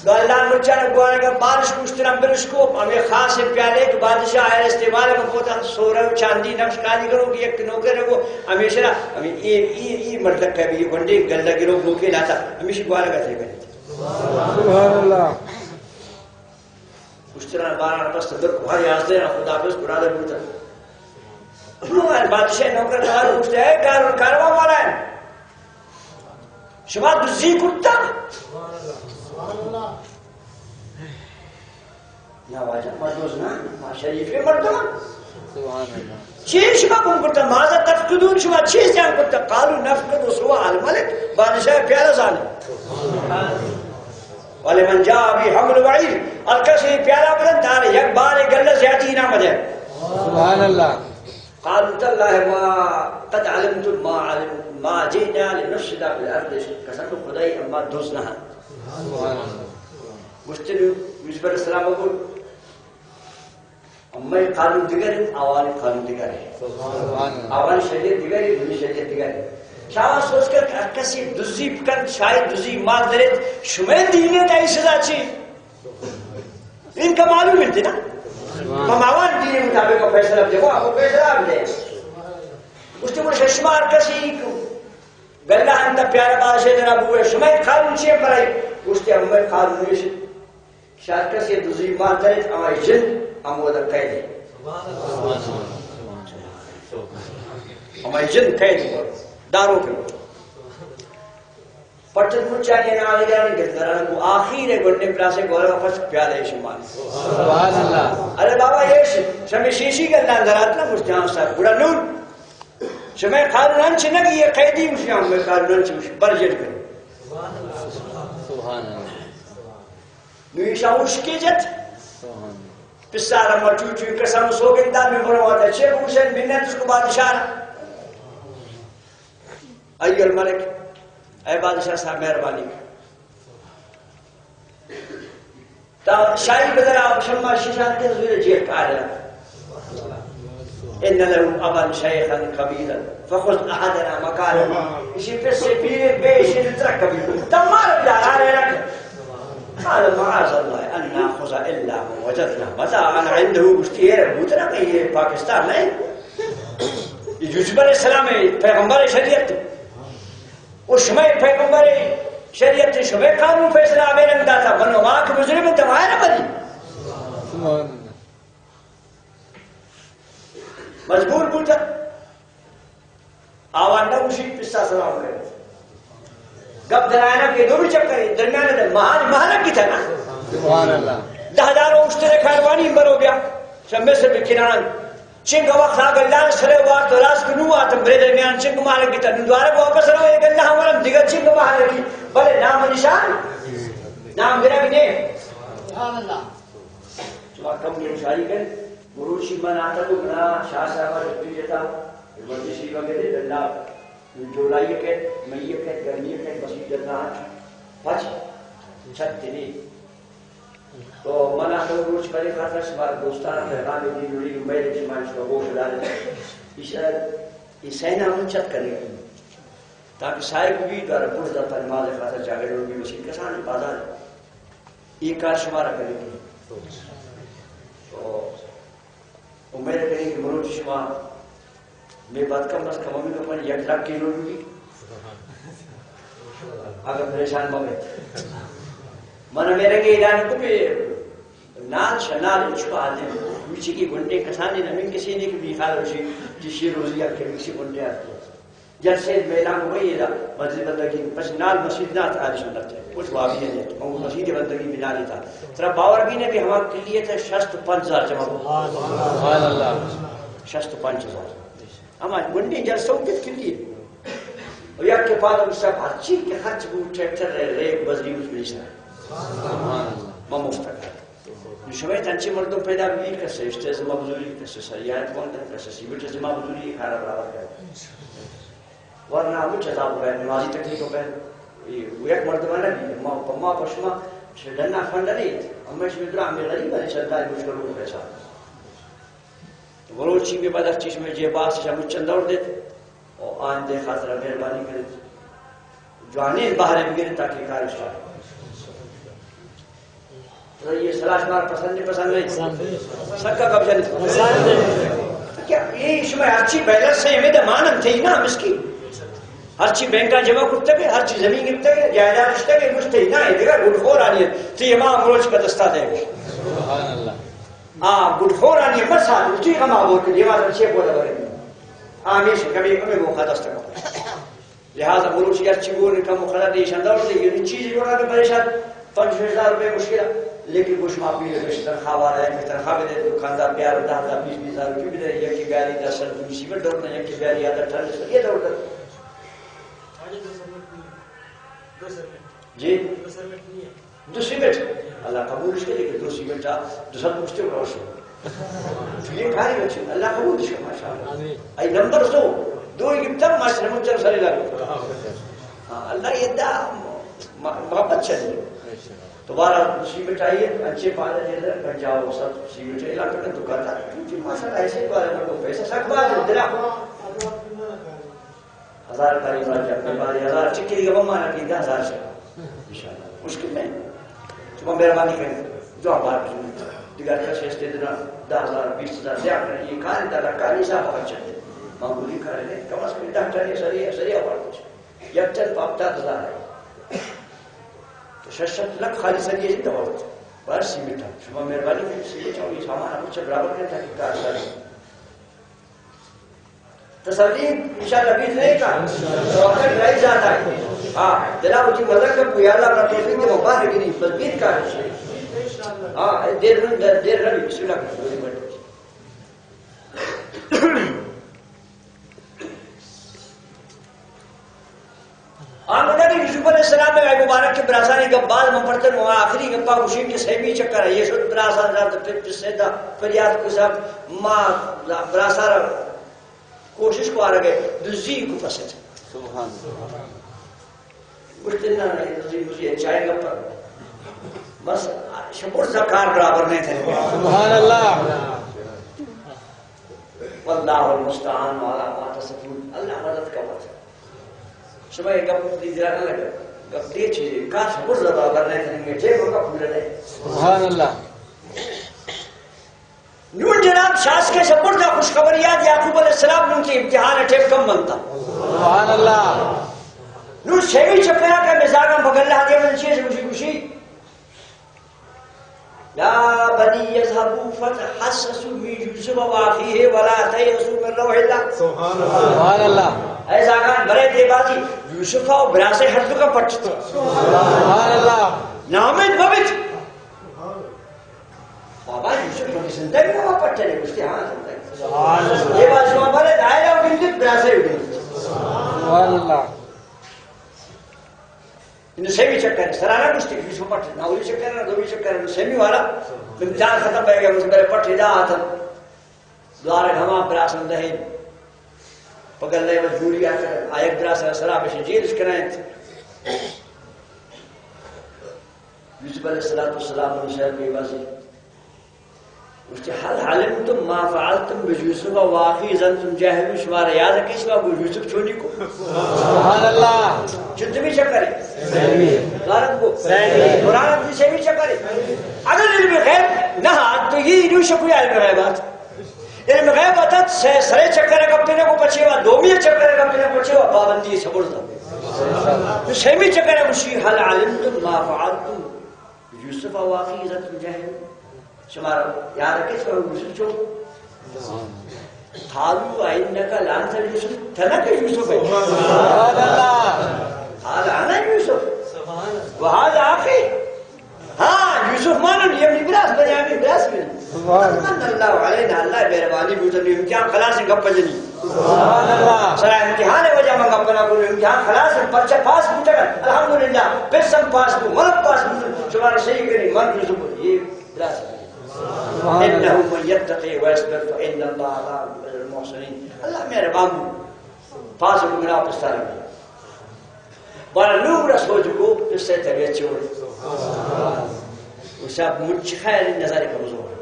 تو اللہ مچان گوارگا بارش گوشتران برش کو، ہمیں خاص پیالے کہ بادشاہ آئر استعمال کو، پوتا سورا چاندی نقش کاری کرو کہ یک نوکر کو، ہمیشہ ہمیں اے، اے، اے مردک کا بھی گنڈے گلہ گرو گوکے لاتا، ہمیشہ گوارگا سے کرے۔ سبحان اللہ۔ گوشتران باران بست، در کو ہر یازدہ را خدا بس گرادہ بوتا۔ نو بادشاہ نوکر نوار گوشتے، اے کار-، کاروان والا ہے۔ شما دزی کرتا؟ نا واجہ، ما دز نہ، ما شریف مردم۔ سبحان اللہ۔ چی شما گم کرتا؟ ماذا تفقدون؟ شما چی زیان کرتا؟ قالوا نفقد صواع الملك، بادشاہ پیالہ زانے۔ ولمن جاء به حمل بعير، ہر کس یہ پیالہ بلند دار، یک بار گلہ زیادی انعام دے۔ سبحان اللہ۔ قالوا تالله ما قد علمتم ما علم-، ما جئنا لنفسد في الأرض، قسم خدای اما دز نہ۔ سبحان اللہ۔ گوشتے یوسف علیہ السلام کو، امئے قانون دگرے، آوانی قانون دگرے۔ سبحان اللہ۔ آوانی شریعت دگرے، منی شریعت دگرے۔ شما سوچ کن کہ ہر کسی دزی بکن، شاید دزی مال درت، شمئے دین ء تئی سزا چی؟ ان کا معلوم ہے نا؟ ہم آوان دین مطابق فیصلہ دے، وہ فیصلہ دے۔ اس نے وہ ششمار کسی گلہ انت پیارا بادشاہ جناب ہوئے، شمئے قانون چی ہے بھائی؟ اس نے ہمیں قانون نہیں۔ شاید کسی دزی مال درت، ہمائی جند ہمودا قید ہے۔ ہمائی جند قید ہے۔ دارو کے۔ پٹت مچانی ناغیان گندران کو آخیر ہے گنڈے پلاسے گورا پس پیالے شمان۔ سبحان اللہ۔ ارے بابا، یہ ش-، شمی شیشی گلان درات نا مجھان سر۔ گڑا نون۔ شمئے قانون انچ نہ کہ یہ قیدی مجھان، میں قانون انچ مجھ-، برجل کریں۔ سبحان اللہ۔ نو ایشاں اشکے جت۔ سبحان اللہ۔ پسار ما چو چو قسم سوگندا میں بنواتا، چے بوشن منت اس کو بادشاہ را۔ ایھا الملک، اے بادشاہ صاحب مہربانی کر۔ تا شاہی بدرا شما شیشان کے زور جیل کار۔ ان له ابا شیخا کبیرا فخذ احدنا مکانه۔ اسی پس سے پیرے بے اسی ترک کبیر۔ تمام دار آ رہے رکھ۔ قال معاذ الله ان ناخذ الا من وجدنا متاعنا عنده۔ گوشتی اے بوتنا کہ یہ پاکستان نہیں۔ یہ یوسف علیہ السلام ہے، پیغمبر شریعت۔ و شمئے پیغمبر شریعت، شمئے قانون فیصلہ ہمیں رنگ داتا، بنو ما کہ مجرم انت، ہمارا بری۔ سبحان اللہ۔ مجبور بوتا۔ آوان نہ گوشی، پسا سلام کرے۔ گپ درائنا کہ دو بھی چکر درمیان دے محل، محل کی تھا نا۔ سبحان اللہ۔ دہ ہزار اوشتر کاروانی برو بیا۔ شمے سے بکنان۔ چنگ وقت آ گلان سرے وارت و راست نو آتم برے درمیان چنگ مارگی تا نو دوارگ واپس رو، اے گلہ ہم ورم دیگر چنگ مارگی، بلے نام نشان، نام گرگ نے۔ سبحان اللہ۔ شما کم گوشاری کن، مروچی من آتا تو منا شاہ صاحب رفتی جتا، ورزشی وغیرہ دلا، جولائی کت، مئی کت، گرمی کت، بسی دلا پچ، چھت تنی۔ تو من ء دو روچ برے خاطر شمارا دوستان ء پیغام دی لوڑی، امید شما اش کو گوش دار۔ ایشا، ای سینا من چت کرنے کی۔ تاکہ سائے کو بھی دار پوش دا پر نماز خاطر جاگے لوگ بھی مسیح کسان بازار۔ یہ کار شمارا کرنے کی۔ تو امید کنیں کہ مروچی شما مئے بعد کم از کم ہمے گپانی یک لاکھ کلو بی۔ اگاں پریشان مہ بیت۔ من ہمے رنگے اعلان کو کہ نال شنال ہچ پہ آدم، روچی کہ گھنٹے کسانی نمین کسی نے کہ بیخال روشی، جشی روزی اب کہ کسی گھنٹے آتی۔ جلسے میدان وہی ہے، مسجد بندگی، پس نال مسجد نہ آتا، آدم سنت ہے۔ کچھ وابی ہے، مسجد بندگی بنا لیتا۔ ترا باور بھی نہیں کہ ہما کلیت ہے شست پنچ ہزار جمع ہو۔ سبحان اللہ۔ شست پنچ ہزار۔ ہما گنڈی جلسہ ہو کت کلی۔ و یک کے پاس ہم سب ہر چیز کے خرچ بو، ٹریکٹر رے، ریک بزری اس میں سر۔ سبحان اللہ۔ ما مفت کر۔ شمئے تنچے مردم پیدا بی، کسے اشتے زما بزوری، کسے سریایت بندن، کسے سیمنٹ زما بزوری، یہ کارا برابر کر۔ ورنہ ہمچ عذاب بئے، نمازی تکلیف بئے۔ یہ یک مردم نہ بی، ما، ما پشما شہ ڈنا فنڈ نیت، ہمیش میں درا ہمیں غریب ہے، چندہ مشکل ہو پیسہ۔ بلوچی میں بعد ہر چیز میں جے باس شامو چندہ اور دیت، اور آن دے خاطر مہربانی کرت۔ جوانین بہر بگیرت تاکہ کار اسٹارٹ۔ تو یہ سلاش مار پسند نہیں، پسند نہیں؟ سکا کب جن؟ پسند۔ کیا یہ شما ہرچی بیلنس ہے، ہمیں دے مانن تھے نا مسکین۔ ہرچی بینکاں جمع کرتے گئے، ہرچی زمین گرتے گئے، جائیداد رشتے گئے، مجھتے نا ہے، دیکھا گڈ فور آنی ہے، تو یہ ماں مروچ کا دستا دے۔ سبحان اللہ۔ ہاں، گڈ فور آنی ہے، بس ہاں، اسی کا ماں بولتے، یہ بات اچھے بولا بولے۔ ہمیش کبھی کبھی موقع دست کو۔ لہذا بلوچی ہرچی گون کم و خراب ایشان دور دے، یعنی چیز جوڑا کہ پریشان، پنچ ہزار روپے مشکل ہے، لیکن گوش ما پیلے پیش تنخواہ والا ہے، کہ تنخواہ بھی دے، دکاندار بیار، دہ ہزار، بیس، بیس ہزار روپے بھی دے، یک کی بیاری دس سال دوسری میں دور دے، یک کی بیاری یاد اٹھارہ سال یہ دور دے۔ جی؟ دو سیمنٹ۔ اللہ قبولش کرے کہ دو سیمنٹ آ، دو سال پشتے روش۔ یہ کاری بچے، اللہ قبولش کرے، ماشاءاللہ۔ آمین۔ اے نمبر دو، دو گپتا ماشاءاللہ مجھے سارے لگے۔ ہاں، اللہ یہ دا م-، محبت چاہیے۔ دوبارہ دو سیمنٹ آئی ہے، اچھے پارے دے دے، پنجاب و سب سیمنٹ اعلان کر کے دکاندار، کیونکہ ماشاءاللہ ایسے بارے میں کو پیسہ سک بار دے دلا۔ ہزار کاری بار جا، کوئی بار ہزار چکی دیگه بمانا کی دہ ہزار شد۔ انشاءاللہ۔ مشکل نہیں۔ شما مہربانی کریں۔ جو بار بزنی۔ دیگر کس استے دینا دہ ہزار، بیس ہزار دیا کریں۔ یہ کار دہ لکھ کاری صاحب خرچ ہے۔ معمولی کار نہیں۔ کم از کم دہ ٹن یہ سری، سری آوار کچھ۔ یک ٹن پہ ہفتاد ہزار ہے۔ تو شش لکھ خالی سری ہے دوا۔ بار سیمنٹ ہے۔ شما مہربانی کریں، سیمنٹ اور یہ سامان ہم اچھا برابر کریں تاکہ کار ساری۔ تسلی انشاءاللہ بیت نہیں کا۔ وقت رہ جاتا ہے۔ ہاں، دلا وتی مدد کا کوئی اللہ کا توفیق دے، باہر گری، بس بیت کا۔ ہاں، دیر نہ، دیر نہ، بسم اللہ۔ آنگو نبی یوسف علیہ السلام ءِ مبارک کہ براسانی گپ باز من پڑتن، وہاں آخری گپا گوشی کہ سیمی چکر ہے، یہ شد براسان رات پھر پھر سے دا فریاد کو صاحب ما براسان کوشش کو آ رہے دزی کو پسند۔ سبحان اللہ۔ گوشتے نا، یہ دزی مجھے چاہے گپا۔ بس شکر زکار برابر نہیں تھے۔ سبحان اللہ۔ واللہ المستعان علی ما تصفون۔ اللہ مدد کا وقت۔ شما یہ گپ دی جا نہ لگا۔ گپ دی چیز کا شکر زبا برنے کریں گے، جے کو کا پورا نہیں۔ سبحان اللہ۔ نون جناب شاس کے شکر دا خوشخبری یاد یعقوب علیہ السلام نون کے امتحان ٹیم کم بنتا۔ سبحان اللہ۔ نون سیمی چکرا کا مزاگم بگل اللہ دے من چیز خوشی خوشی۔ یا بنی اذهبوا فتحسسوا من یوسف و اخیه ولا تیأسوا من روح اللہ۔ سبحان اللہ۔ سبحان اللہ۔ اے زاگان برے دے بازی یوسف و براسے ہر دو کا پٹ۔ سبحان اللہ۔ نامید مبت۔ بابا یوسف تو زندگی نہ پٹ نے گوشتے ہاں زندگی۔ سبحان اللہ۔ یہ بات شما برے دائرہ و بندت براسے و بندت۔ سبحان اللہ۔ انو سیمی چکر ہے، سرانا گوشتی، یوسف پٹ، نہ اولی چکر ہے، نہ دومی چکر ہے، انو سیمی والا، امتحان ختم بہ گیا، مجھے میرے پٹ ادا آتا۔ دوارہ ہما براسن دہے، پگل لے مجبوری آتا، آیک براسن سرا بشن جیل اش کنائیں۔ یوسف علیہ الصلوۃ والسلام انو شہر بے بازی۔ گوشتی، هل علمتم ما فعلتم بیوسف و اخیه اذ انتم جاهلون، شمارا یاد ہے کہ شما گو یوسف چونی کو؟ سبحان اللہ۔ چنتمی چکرے؟ سیمی۔ غارت کو؟ سیمی۔ قرآن کی سیمی چکرے؟ اگر علم غیب نہ آت تو یہ یوسف کو علم غیب آت۔ علم غیب آتا سے سرے چکر گپنے کو پچے وا، دومی چکر گپنے کو پچے وا، پابندی صبر دا۔ تو سیمی چکر گوشی، هل علمتم ما فعلتم یوسف و اخیه اذ انتم جاهلون۔ شما یاد ہے کہ شما یوسف چو؟ قالوا أئنك لأنت يوسف، تنک یوسف ہے۔ سبحان اللہ۔ قال أنا يوسف۔ سبحان اللہ۔ وهذا أخي۔ ہاں، یوسف مانن، یہ منی براس، بنیامین براس من۔ سبحان اللہ۔ من اللہ علینا، اللہ مہربانی بوتن، امتحان خلاص گپ جنی۔ سبحان اللہ۔ سرا امتحان وجہ من گپ نہ کروں، امتحان خلاص، پرچہ پاس بوتگ، الحمدللہ، پس ہم پاس بو، من پاس بو، شمارا صحیح کنی، من یوسف، یہ براس۔ سبحان اللہ۔ إنه من يتق ويصبر فإن الله لا يضيع أجر المحسنين۔ اللہ مہربان بو، پاس بو گناہ پستار۔ پر نور سوج کو، اس سے طبیعت چوڑ۔ اس اب مچ خیر نظر کمزور۔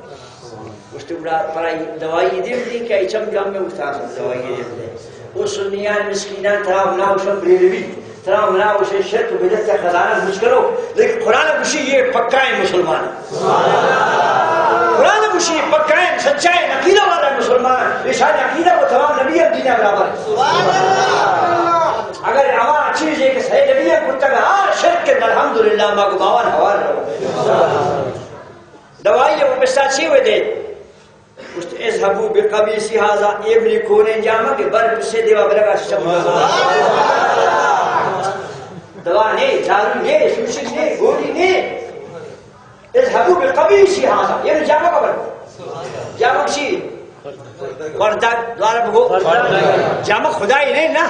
اس تے گڑا پرائی دوائی دیم دی کہ چم جام میں استاد دوائی دیم دے۔ او سنیان مسکینان ترا منا وشن بریلوی، ترا منا وشن شرک بدعت خزانہ مچ کرو، لیکن قرآن گوشی یہ پکا ہے مسلمان۔ قرآن گوشی پکا ہے، سچا ہے، عقیدہ والا ہے مسلمان۔ ایشان عقیدہ و تمام نبی ہم دینا برابر ہے۔ اگر ہما چیز ہے کہ صحیح نبی ہم کتگ، آ شرک ہے، الحمدللہ، ما گو باوان حوال رہو۔ دوائی ہے، وہ پسا چی ہوئے دے؟ گوشت، اذهبوا بقميصي هذا، اے منی کونیں جامگ ءَ بر پسے دیما برگا شم۔ دوا نے، دارو نے، شوشک نے، گولی نے۔ اذهبوا بقميصي هذا، اے منی جامگ ءَ بر۔ جامگ چی؟ وردگ، دوارہ بگو۔ جامگ خدائی نہیں نا،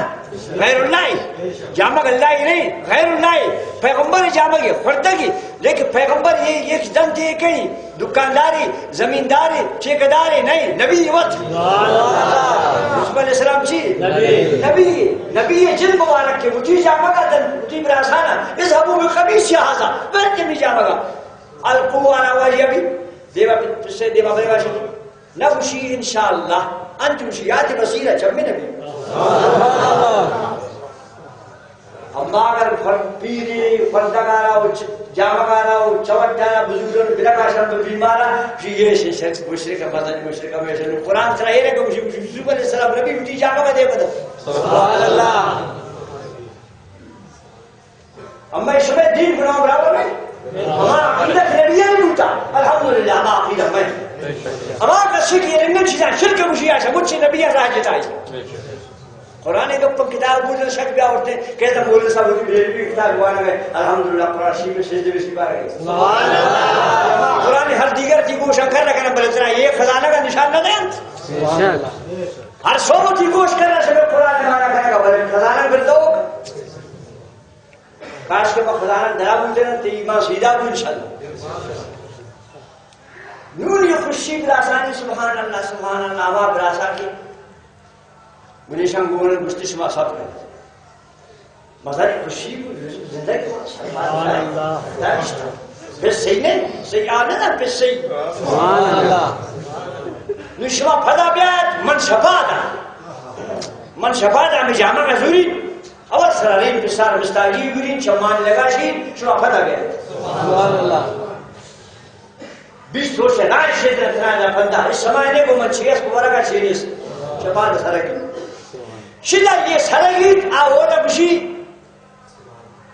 غیر اللہ ہی۔ جامگ اللہ ہی نہیں، غیر اللہ ہی۔ پیغمبر جامگ ہے، وردگی۔ لیکن پیغمبر یہ ایک دن دے کہیں دکانداری، زمینداری، ٹھیکیداری نہیں، نبی وت۔ یوسف علیہ السلام چی؟ نبی۔ نبی، نبی یہ جن مبارک کے، وتی جامگا دن، وتی براسانا، اذهبوا بقميصي هذا، برتے می جامگا۔ القوا على وجهه، ابھی دیما پسے دیما بریواشی۔ نہ گوشی انشاءاللہ، انت گوشی یاد بصیرہ چمے نبی۔ اما اگر فر-، پیری فردگارا و چ-، جامگارا و چوٹارا بزرگان بلکاشان تو بیمارا، گوشی یہ شے شخص مشرک، مزن مشرک، ہمیشہ نو قرآن سرا یہ نہ گوشی، گوشی یوسف علیہ السلام نبی وتی جامگا دے بدل۔ سبحان اللہ۔ اما شمئے دین گناہ برابر نہیں۔ ہما عقیدہ کہ نبی نہیں ہوتا، الحمدللہ، ہما عقیدہ میں۔ ہما کسی کی علم چیزاں شرک گوشی آشا، مجھ سے نبی راہ جتائی۔ قرآن گپ کتاب بولن شک بیا اٹھتے، کہتا مولوی صاحب کی بریلوی کتاب وانا گئے، الحمدللہ، قرآن شریف میں سجدے میں سپارہ گئے۔ سبحان اللہ۔ قرآن ہر دیگر کی گوشاں کر رکھنا، بلے ترا یہ خزانہ کا نشان نہ دیں۔ ہر سو کی گوش کرنا شبہ قرآن مانا کرنا، بلے خزانہ بر دو۔ کاش کہ ما خداوند درا بوتن، تی ایمان سیدھا بو انشاءاللہ۔ نون یہ خوشی براسانی، سبحان اللہ، سبحان اللہ، ہما براسا کی منیشان گون گوشت شما سب کن۔ مزاری خوشی بو، زندگی کو سبحان اللہ۔ داشت۔ پس صحیح نہیں، صحیح آنے نا، پس صحیح۔ سبحان اللہ۔ نو شما پدا بیاد، من شفا دا۔ من شفا دا، ہمیں جامع کا زوری۔ اول سرا ریم پسار مستاگی گورین چمان لگا شید، شما پدا گئے۔ سبحان اللہ۔ بیست روچ نائے شید رتنا دا پندا، اس سمائے نے کو من چیز کو ورگا چیز، چپان سرگی۔ شدا یہ سرگی، آ اولا بشی،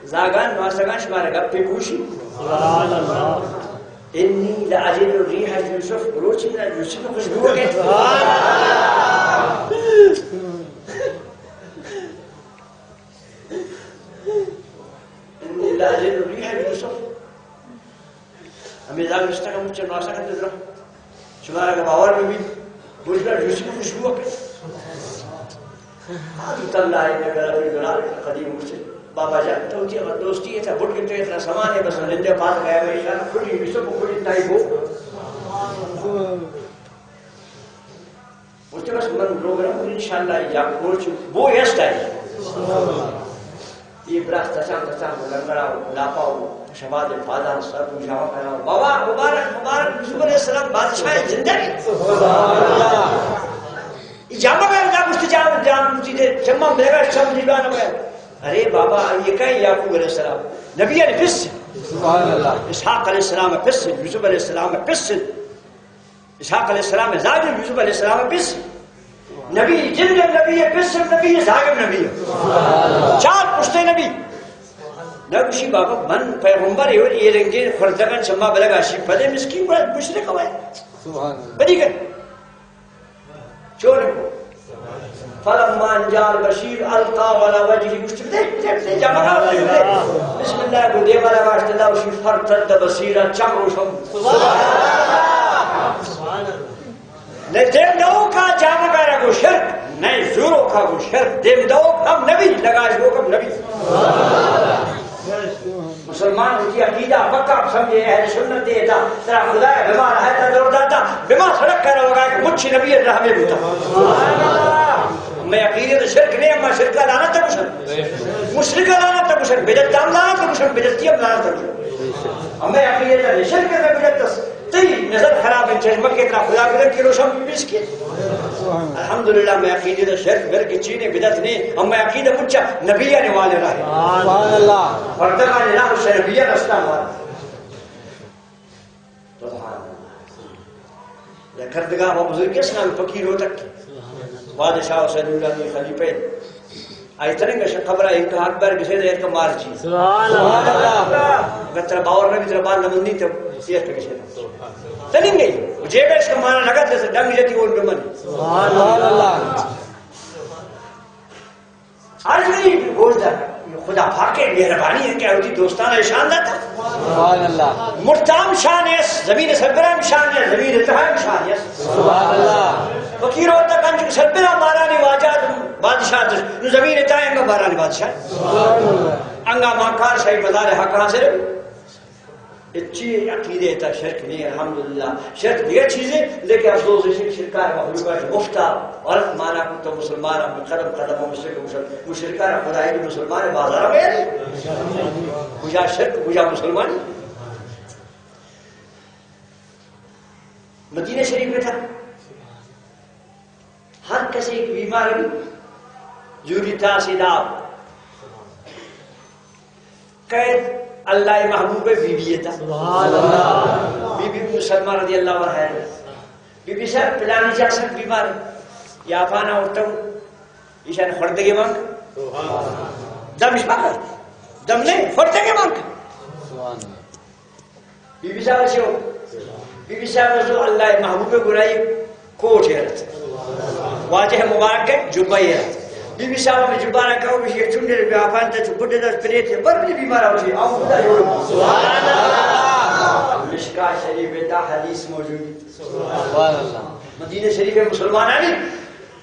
زاگان، ماسگان، شمارا گپے گوشی۔ سبحان اللہ۔ انی لاجد ریح یوسف، روچی نا یوسف خوشبو کے۔ سبحان اللہ۔ انی لاجد ریح یوسف۔ ہمیں زاگ رشتہ کا مچھر نواسا کرتے درا۔ شمارا کا باور میں بھی بجلا یوسف خوشبو کے۔ آدو تاللہ انک لفی ضلالک القدیم۔ مچھر بابا جان، تو تی اگر دوستی ہے تا بٹ کے تو اتنا سامان ہے، بس نندے پاس گیا، میں شان کھلی یوسف کھلی تائی ہو۔ گوشتے بس من لوگ رہوں انشاءاللہ یا کوچ بو یست ہے۔ یہ براس تچان تچان کو لنگڑا و لاپا و شباد پادان سر کو جاوا کرا و بابا مبارک مبارک یوسف علیہ السلام بادشاہ زندگی۔ یہ جامع کا جا گوشت جام جام گوشتی دے چمم بیگا شم دیوان میں۔ ارے بابا یہ کہیں یعقوب علیہ السلام نبی علیہ پس۔ سبحان اللہ۔ اسحاق علیہ السلام پس، یوسف علیہ السلام پس۔ اسحاق علیہ السلام زاگم، یوسف علیہ السلام پس۔ نبی جند نبی، پس نبی، زاگم نبی۔ چار پشتے نبی۔ نہ گوشی بابا من پیغمبر ہے، یہ رنگے خردگان چما بلگا شی پدے مسکین بڑا مشرک ہوئے۔ سبحان اللہ۔ بدی کر۔ چور کو۔ فلما ان جاء البشير القاه على وجهه، گوشت دے، دے، دے، جامگا دے، دے۔ بسم اللہ کو دے والا واسطہ اللہ اسی فرتد بصیرا چم روشن۔ سبحان اللہ۔ نے دیم دو کا جامگا کو شرک، نے زورو کا کو شرک، دیم دو ہم نبی، لگاش کو ہم نبی۔ مسلمان وتی عقیدہ پکا سمجھے، اہل سنت ہے تا، ترا خدا ہے، بما رہا ہے تا دور داتا، بما سڑک کا روگا کہ مچھ نبی رحمے بوتا۔ ہمے عقیدے تو شرک نہیں، اما شرک لعنت گوشن۔ مشرک لعنت گوشن، بدعت ہم لعنت گوشن، بدعتی ہم لعنت گوشن۔ ہمے عقیدے تو شرک نہ بدعت است۔ تئی نظر خراب ہے، چشمک کے طرح خدا بدن کی روشن پیش کے۔ الحمدللہ، ہمے عقیدے تو شرک بر کی چینے بدعت نہیں، ہمے عقیدہ مچا نبی نے والے رہے۔ سبحان اللہ۔ پردہ کا نظام اس نبی رستہ ہمارا۔ سبحان اللہ۔ یا کردگار و بزرگ اس نام فقیر ہوتک۔ بادشاہ حسین نورانی خلیفہ۔ آئی تننگ اش قبر انکا اکبر گسے دے ایک مار جی۔ سبحان اللہ۔ اگر ترا باور نہ بھی ترا بان نمندی تو سیاست گسے۔ تننگ گئی۔ جیب اس کا مارا لگت جیسے ڈنگ جتی وہ بمن۔ سبحان اللہ۔ ہر غریب گوش دار، خدا پاک مہربانی ہے کہ وتی دوستان شان داتا۔ سبحان اللہ۔ مرتام شان ہے، زمین سربرام شان ہے، زمین تہام شان ہے۔ سبحان اللہ۔ فقیر ہوتا کنج سربرام مارانی واجہ بادشاہ، زمین تہام مارانی بادشاہ۔ سبحان اللہ۔ انگا مانکار شاہی مزار حق حاصل۔ اچی عقیدے تا شرک نہیں، الحمدللہ۔ شرک دیگہ چیزے، لیکن افسوس ہے کہ شرکار مخلوق ہے، مفتا غلط مانا کو تو مسلمان ہم قدم قدم ہم مشرک، مشرک، مشرکار خدائی بھی مسلمان ہے، بازار میں ہے۔ کجا شرک، کجا مسلمانی۔ مدینہ شریف میں تھا۔ ہر کس ایک بیمار بھی جوری تاسی داب۔ قید اللہ محبوب بی بی تا۔ سبحان اللہ۔ بی بی ام سلمہ رضی اللہ عنہا۔ بی بی صاحب پلانی جا سک بیمار۔ یا پانا اٹھو۔ ایشان خردگی مانگ۔ سبحان اللہ۔ دم شپا کر۔ دم نہیں، خردگی مانگ۔ سبحان اللہ۔ بی بی صاحب چو؟ بی بی صاحب رسول اللہ محبوب گناہی کوٹ ہے رت۔ واجہ مبارک ہے جبہ ہے رت۔ بی بی صاحب نے جبہ رکھا ہو، یہ چنڈے بیا پانتا چو بڈے دا پریت ہے، بر بھی بیمار ہو جی، آؤ خدا جوڑو۔ سبحان اللہ۔ مشکا شریف دا حدیث موجود۔ سبحان اللہ۔ مدینہ شریف مسلمانانی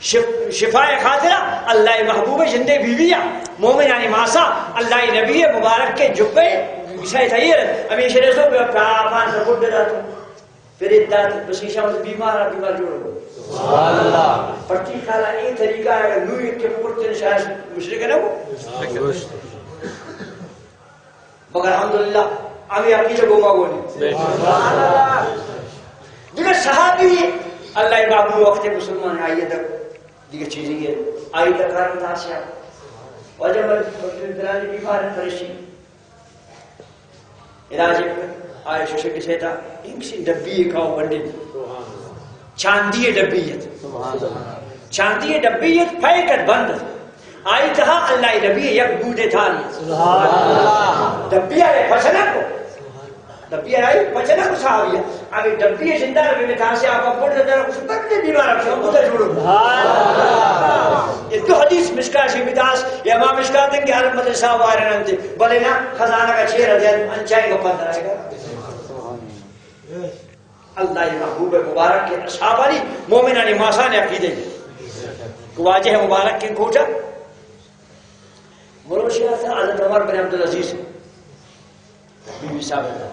شف-، شفائے خاطرہ اللہ محبوب جندے بی بی آ، مومنانی ماسا، اللہ نبی مبارک کے جبے، عیسیٰ تھیر، ہمیشہ رسو پہ پاپان سے بڈ داتو۔ پھر دات بس ایشاں بیمار، بیمار جوڑ ہو۔ سبحان اللہ۔ پرتی کالا اے طریقہ ہے، نو ایک کے پکڑتے شاید مشرک نہ ہو۔ مگر الحمدللہ، ہمیں عقیدہ گوما گونی۔ دیگر صحابی اللہ بابو وقت مسلمان آئیے در دیگر چیزیں یہ آئی کا کارن تھا سیا۔ واجہ مر-، مر-، بیمار پریشی۔ علاج آئے شوشے کسے تا، انکسی ڈبی کاؤ بندے۔ چاندی ڈبی ہے۔ چاندی ڈبی ہے، پیکٹ بند۔ آئی تہا اللہ نبی یک بودے تھا۔ سبحان اللہ۔ ڈبی آئے پچھنا کو۔ ڈبی آئی پچھنا کو صحابی۔ ابھی ڈبی زندہ نبی میں تھا سے آپ پڑھ دیتا ہے، اس پر بھی بیمار ہے، ہم بودا جوڑو۔ سبحان اللہ۔ یہ دو حدیث مشکا شی بداس، یہ امام مشکا دیں کہ ہر مدرسہ وارن انتے، بلے نا خزانہ کا چیر دے، انچائیں گا پندرہ گا۔ اللہ محبوب مبارک کے اصحابانی مومنانی ماسان عقیدے کہ واجہ مبارک کے کوٹا مروشی آتا حضرت عمر بن عبدالعزیز بی بی صاحب اللہ۔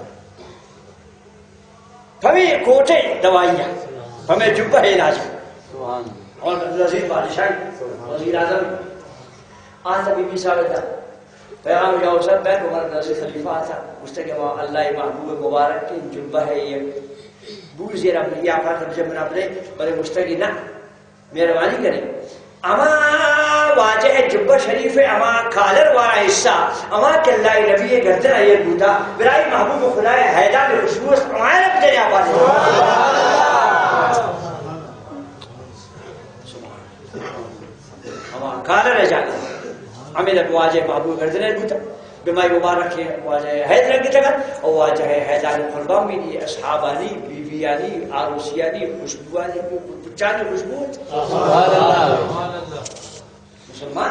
پمی کوٹے دوائیا، پمی جبہ علاج۔ سبحان۔ اور عبدالعزیز بادشاہ، وزیر اعظم، آتا بی بی صاحب اللہ۔ پیغام یا حسین بین عمر رضی خلیفہ آتا، گوشتا کہ ما اللہ محبوب مبارک کے جبہ ہے یہ بوزی رب یا پاک جب نہ بلے، بلے گوشتا کہ نہ، مہربانی کرے۔ اما واجہ جبہ شریف، اما کالر والا حصہ، اما کہ اللہ نبی گردن یہ بوتا، برای محبوب خدا حیدان خوشبو است، اما رب جنے آباد۔ ہما کالر ء جاگہ ہمیں در واجہ محبوب گردن ء بوتا، بمائی مبارک کے واجہ حید لگتگا، اور واجہ حیدان قربان بھی دی، اصحابانی، بیویانی، آروسیانی، خوشبوانی، پچانی خوشبو۔ سبحان اللہ۔ مسلمان،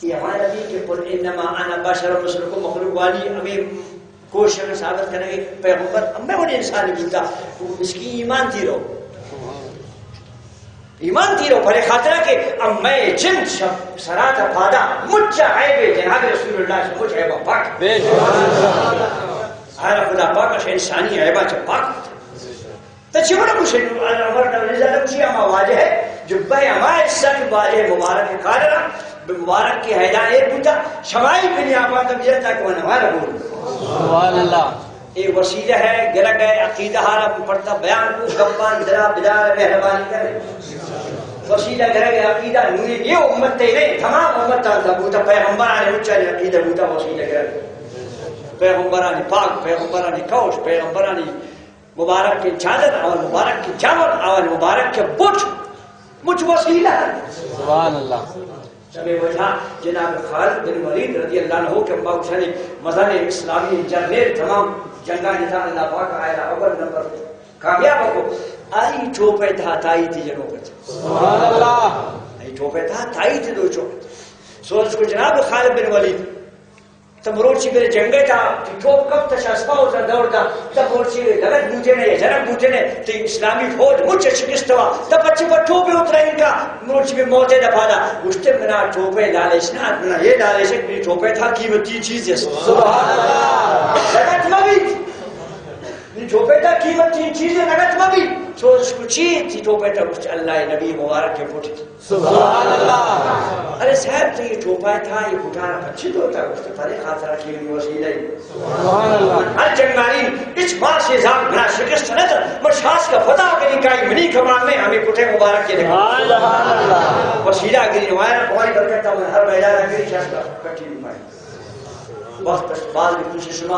یہ ہمارا بھی کہ قل انما انا بشر مثلکم، مخلوق والی ہمیں کوشش میں ثابت کریں گے پیغمبر ہمیں وہ انسان بوتا، وہ مسکین ایمان تھی رہو۔ ایمان تیرو پرے خاطرہ کہ امئے جند شپ سرات پادا مچ عیب جناب رسول اللہ سے مچ عیب پاک۔ بے شک۔ ہر خدا پاک سے انسانی عیبا چ پاک۔ تو چی بڑا مشے عمر دا رضا لمشی اما واجہ ہے۔ جبہ ہما حصہ کہ واجہ مبارک قادر بہ مبارک کی حیدان ایر بوتا، شمائی بنیابان تبیت تک وہ نماز بول۔ سبحان اللہ۔ اے وسیلہ ہے، گرگ ہے، عقیدہ حالا پڑتا بیان کو، گپان درا بدار مہربانی کرے۔ وسیلہ گرگ ہے، عقیدہ نوری یہ امت تے نہیں، تمام امت تا بوتا، پیغمبران مچا عقیدہ بوتا وسیلہ گرگ۔ پیغمبرانی پاگ، پیغمبرانی کوش، پیغمبرانی مبارک کے چادر، آوان مبارک کے چاور، آوان مبارک کے بوٹ، مچ وسیلہ۔ سبحان اللہ۔ چمے وجہ جناب خالد بن ولید رضی اللہ عنہ کہ ما گوشنے مزن اسلامی جرنیل، تمام جنگانی تہا اللہ پاک آیا اول نمبر کامیاب کو۔ آئی ٹوپے تہا تائی تھی جنو بچ۔ سبحان اللہ۔ آئی ٹوپے تہا تائی تھی دو چو۔ سوچ کو جناب خالد بن ولید، تو مروچی برے جنگ ء تہا، تو ٹوپ کپت، شہ اسپا و دور دا، تو مروچی برے لگت بوتینے یا جنگ بوتینے، تو اسلامی فوج مچ شکست ہوا، تو پچے پر ٹوپے اترا ان کا، مروچی برے موت ء دپا دا۔ گوشتے منا ٹوپے لالش نہ، منا یہ لالش ہے کہ منی ٹوپے تہا قیمتی چیز ہے۔ سبحان اللہ۔ لگت مبی۔ منی ٹوپے تہا قیمتی چیز ہے، لگت مبی۔ سوچ کو چی تھی ٹوپے تہا؟ گوشت اللہ نبی مبارک کے پوٹی۔ سبحان اللہ۔ ارے صاحب، تو یہ ٹوپا تھا، یہ گٹارا پچھے تو ہوتا، اس کے پرے خاطر کی وسیلہ ہے۔ سبحان اللہ۔ ہر جنگاری، اس ماں سے زام بنا شکست نہ تھا، میں شاس کا فتح کے نکائی منی کمان میں ہمیں پٹھے مبارک کے لگا۔ سبحان اللہ۔ وسیلہ گری، ہمارا، ہماری برکت تھا، میں ہر میدان آ گری، شاس کا کٹھی نمائی۔ وقت باز بھی خوشی شما،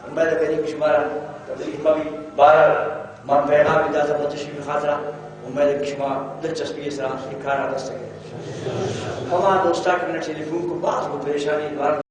امید کنی کہ شمارا تکلیف مبی۔ بہرحال، من پیغام داتا بتشی خاطرا، امید کہ شما دلچسپی سرا یہ کارا دست گئے۔ ہما دوستا کہ من ٹیلی فون کو باز وہ پریشانی بار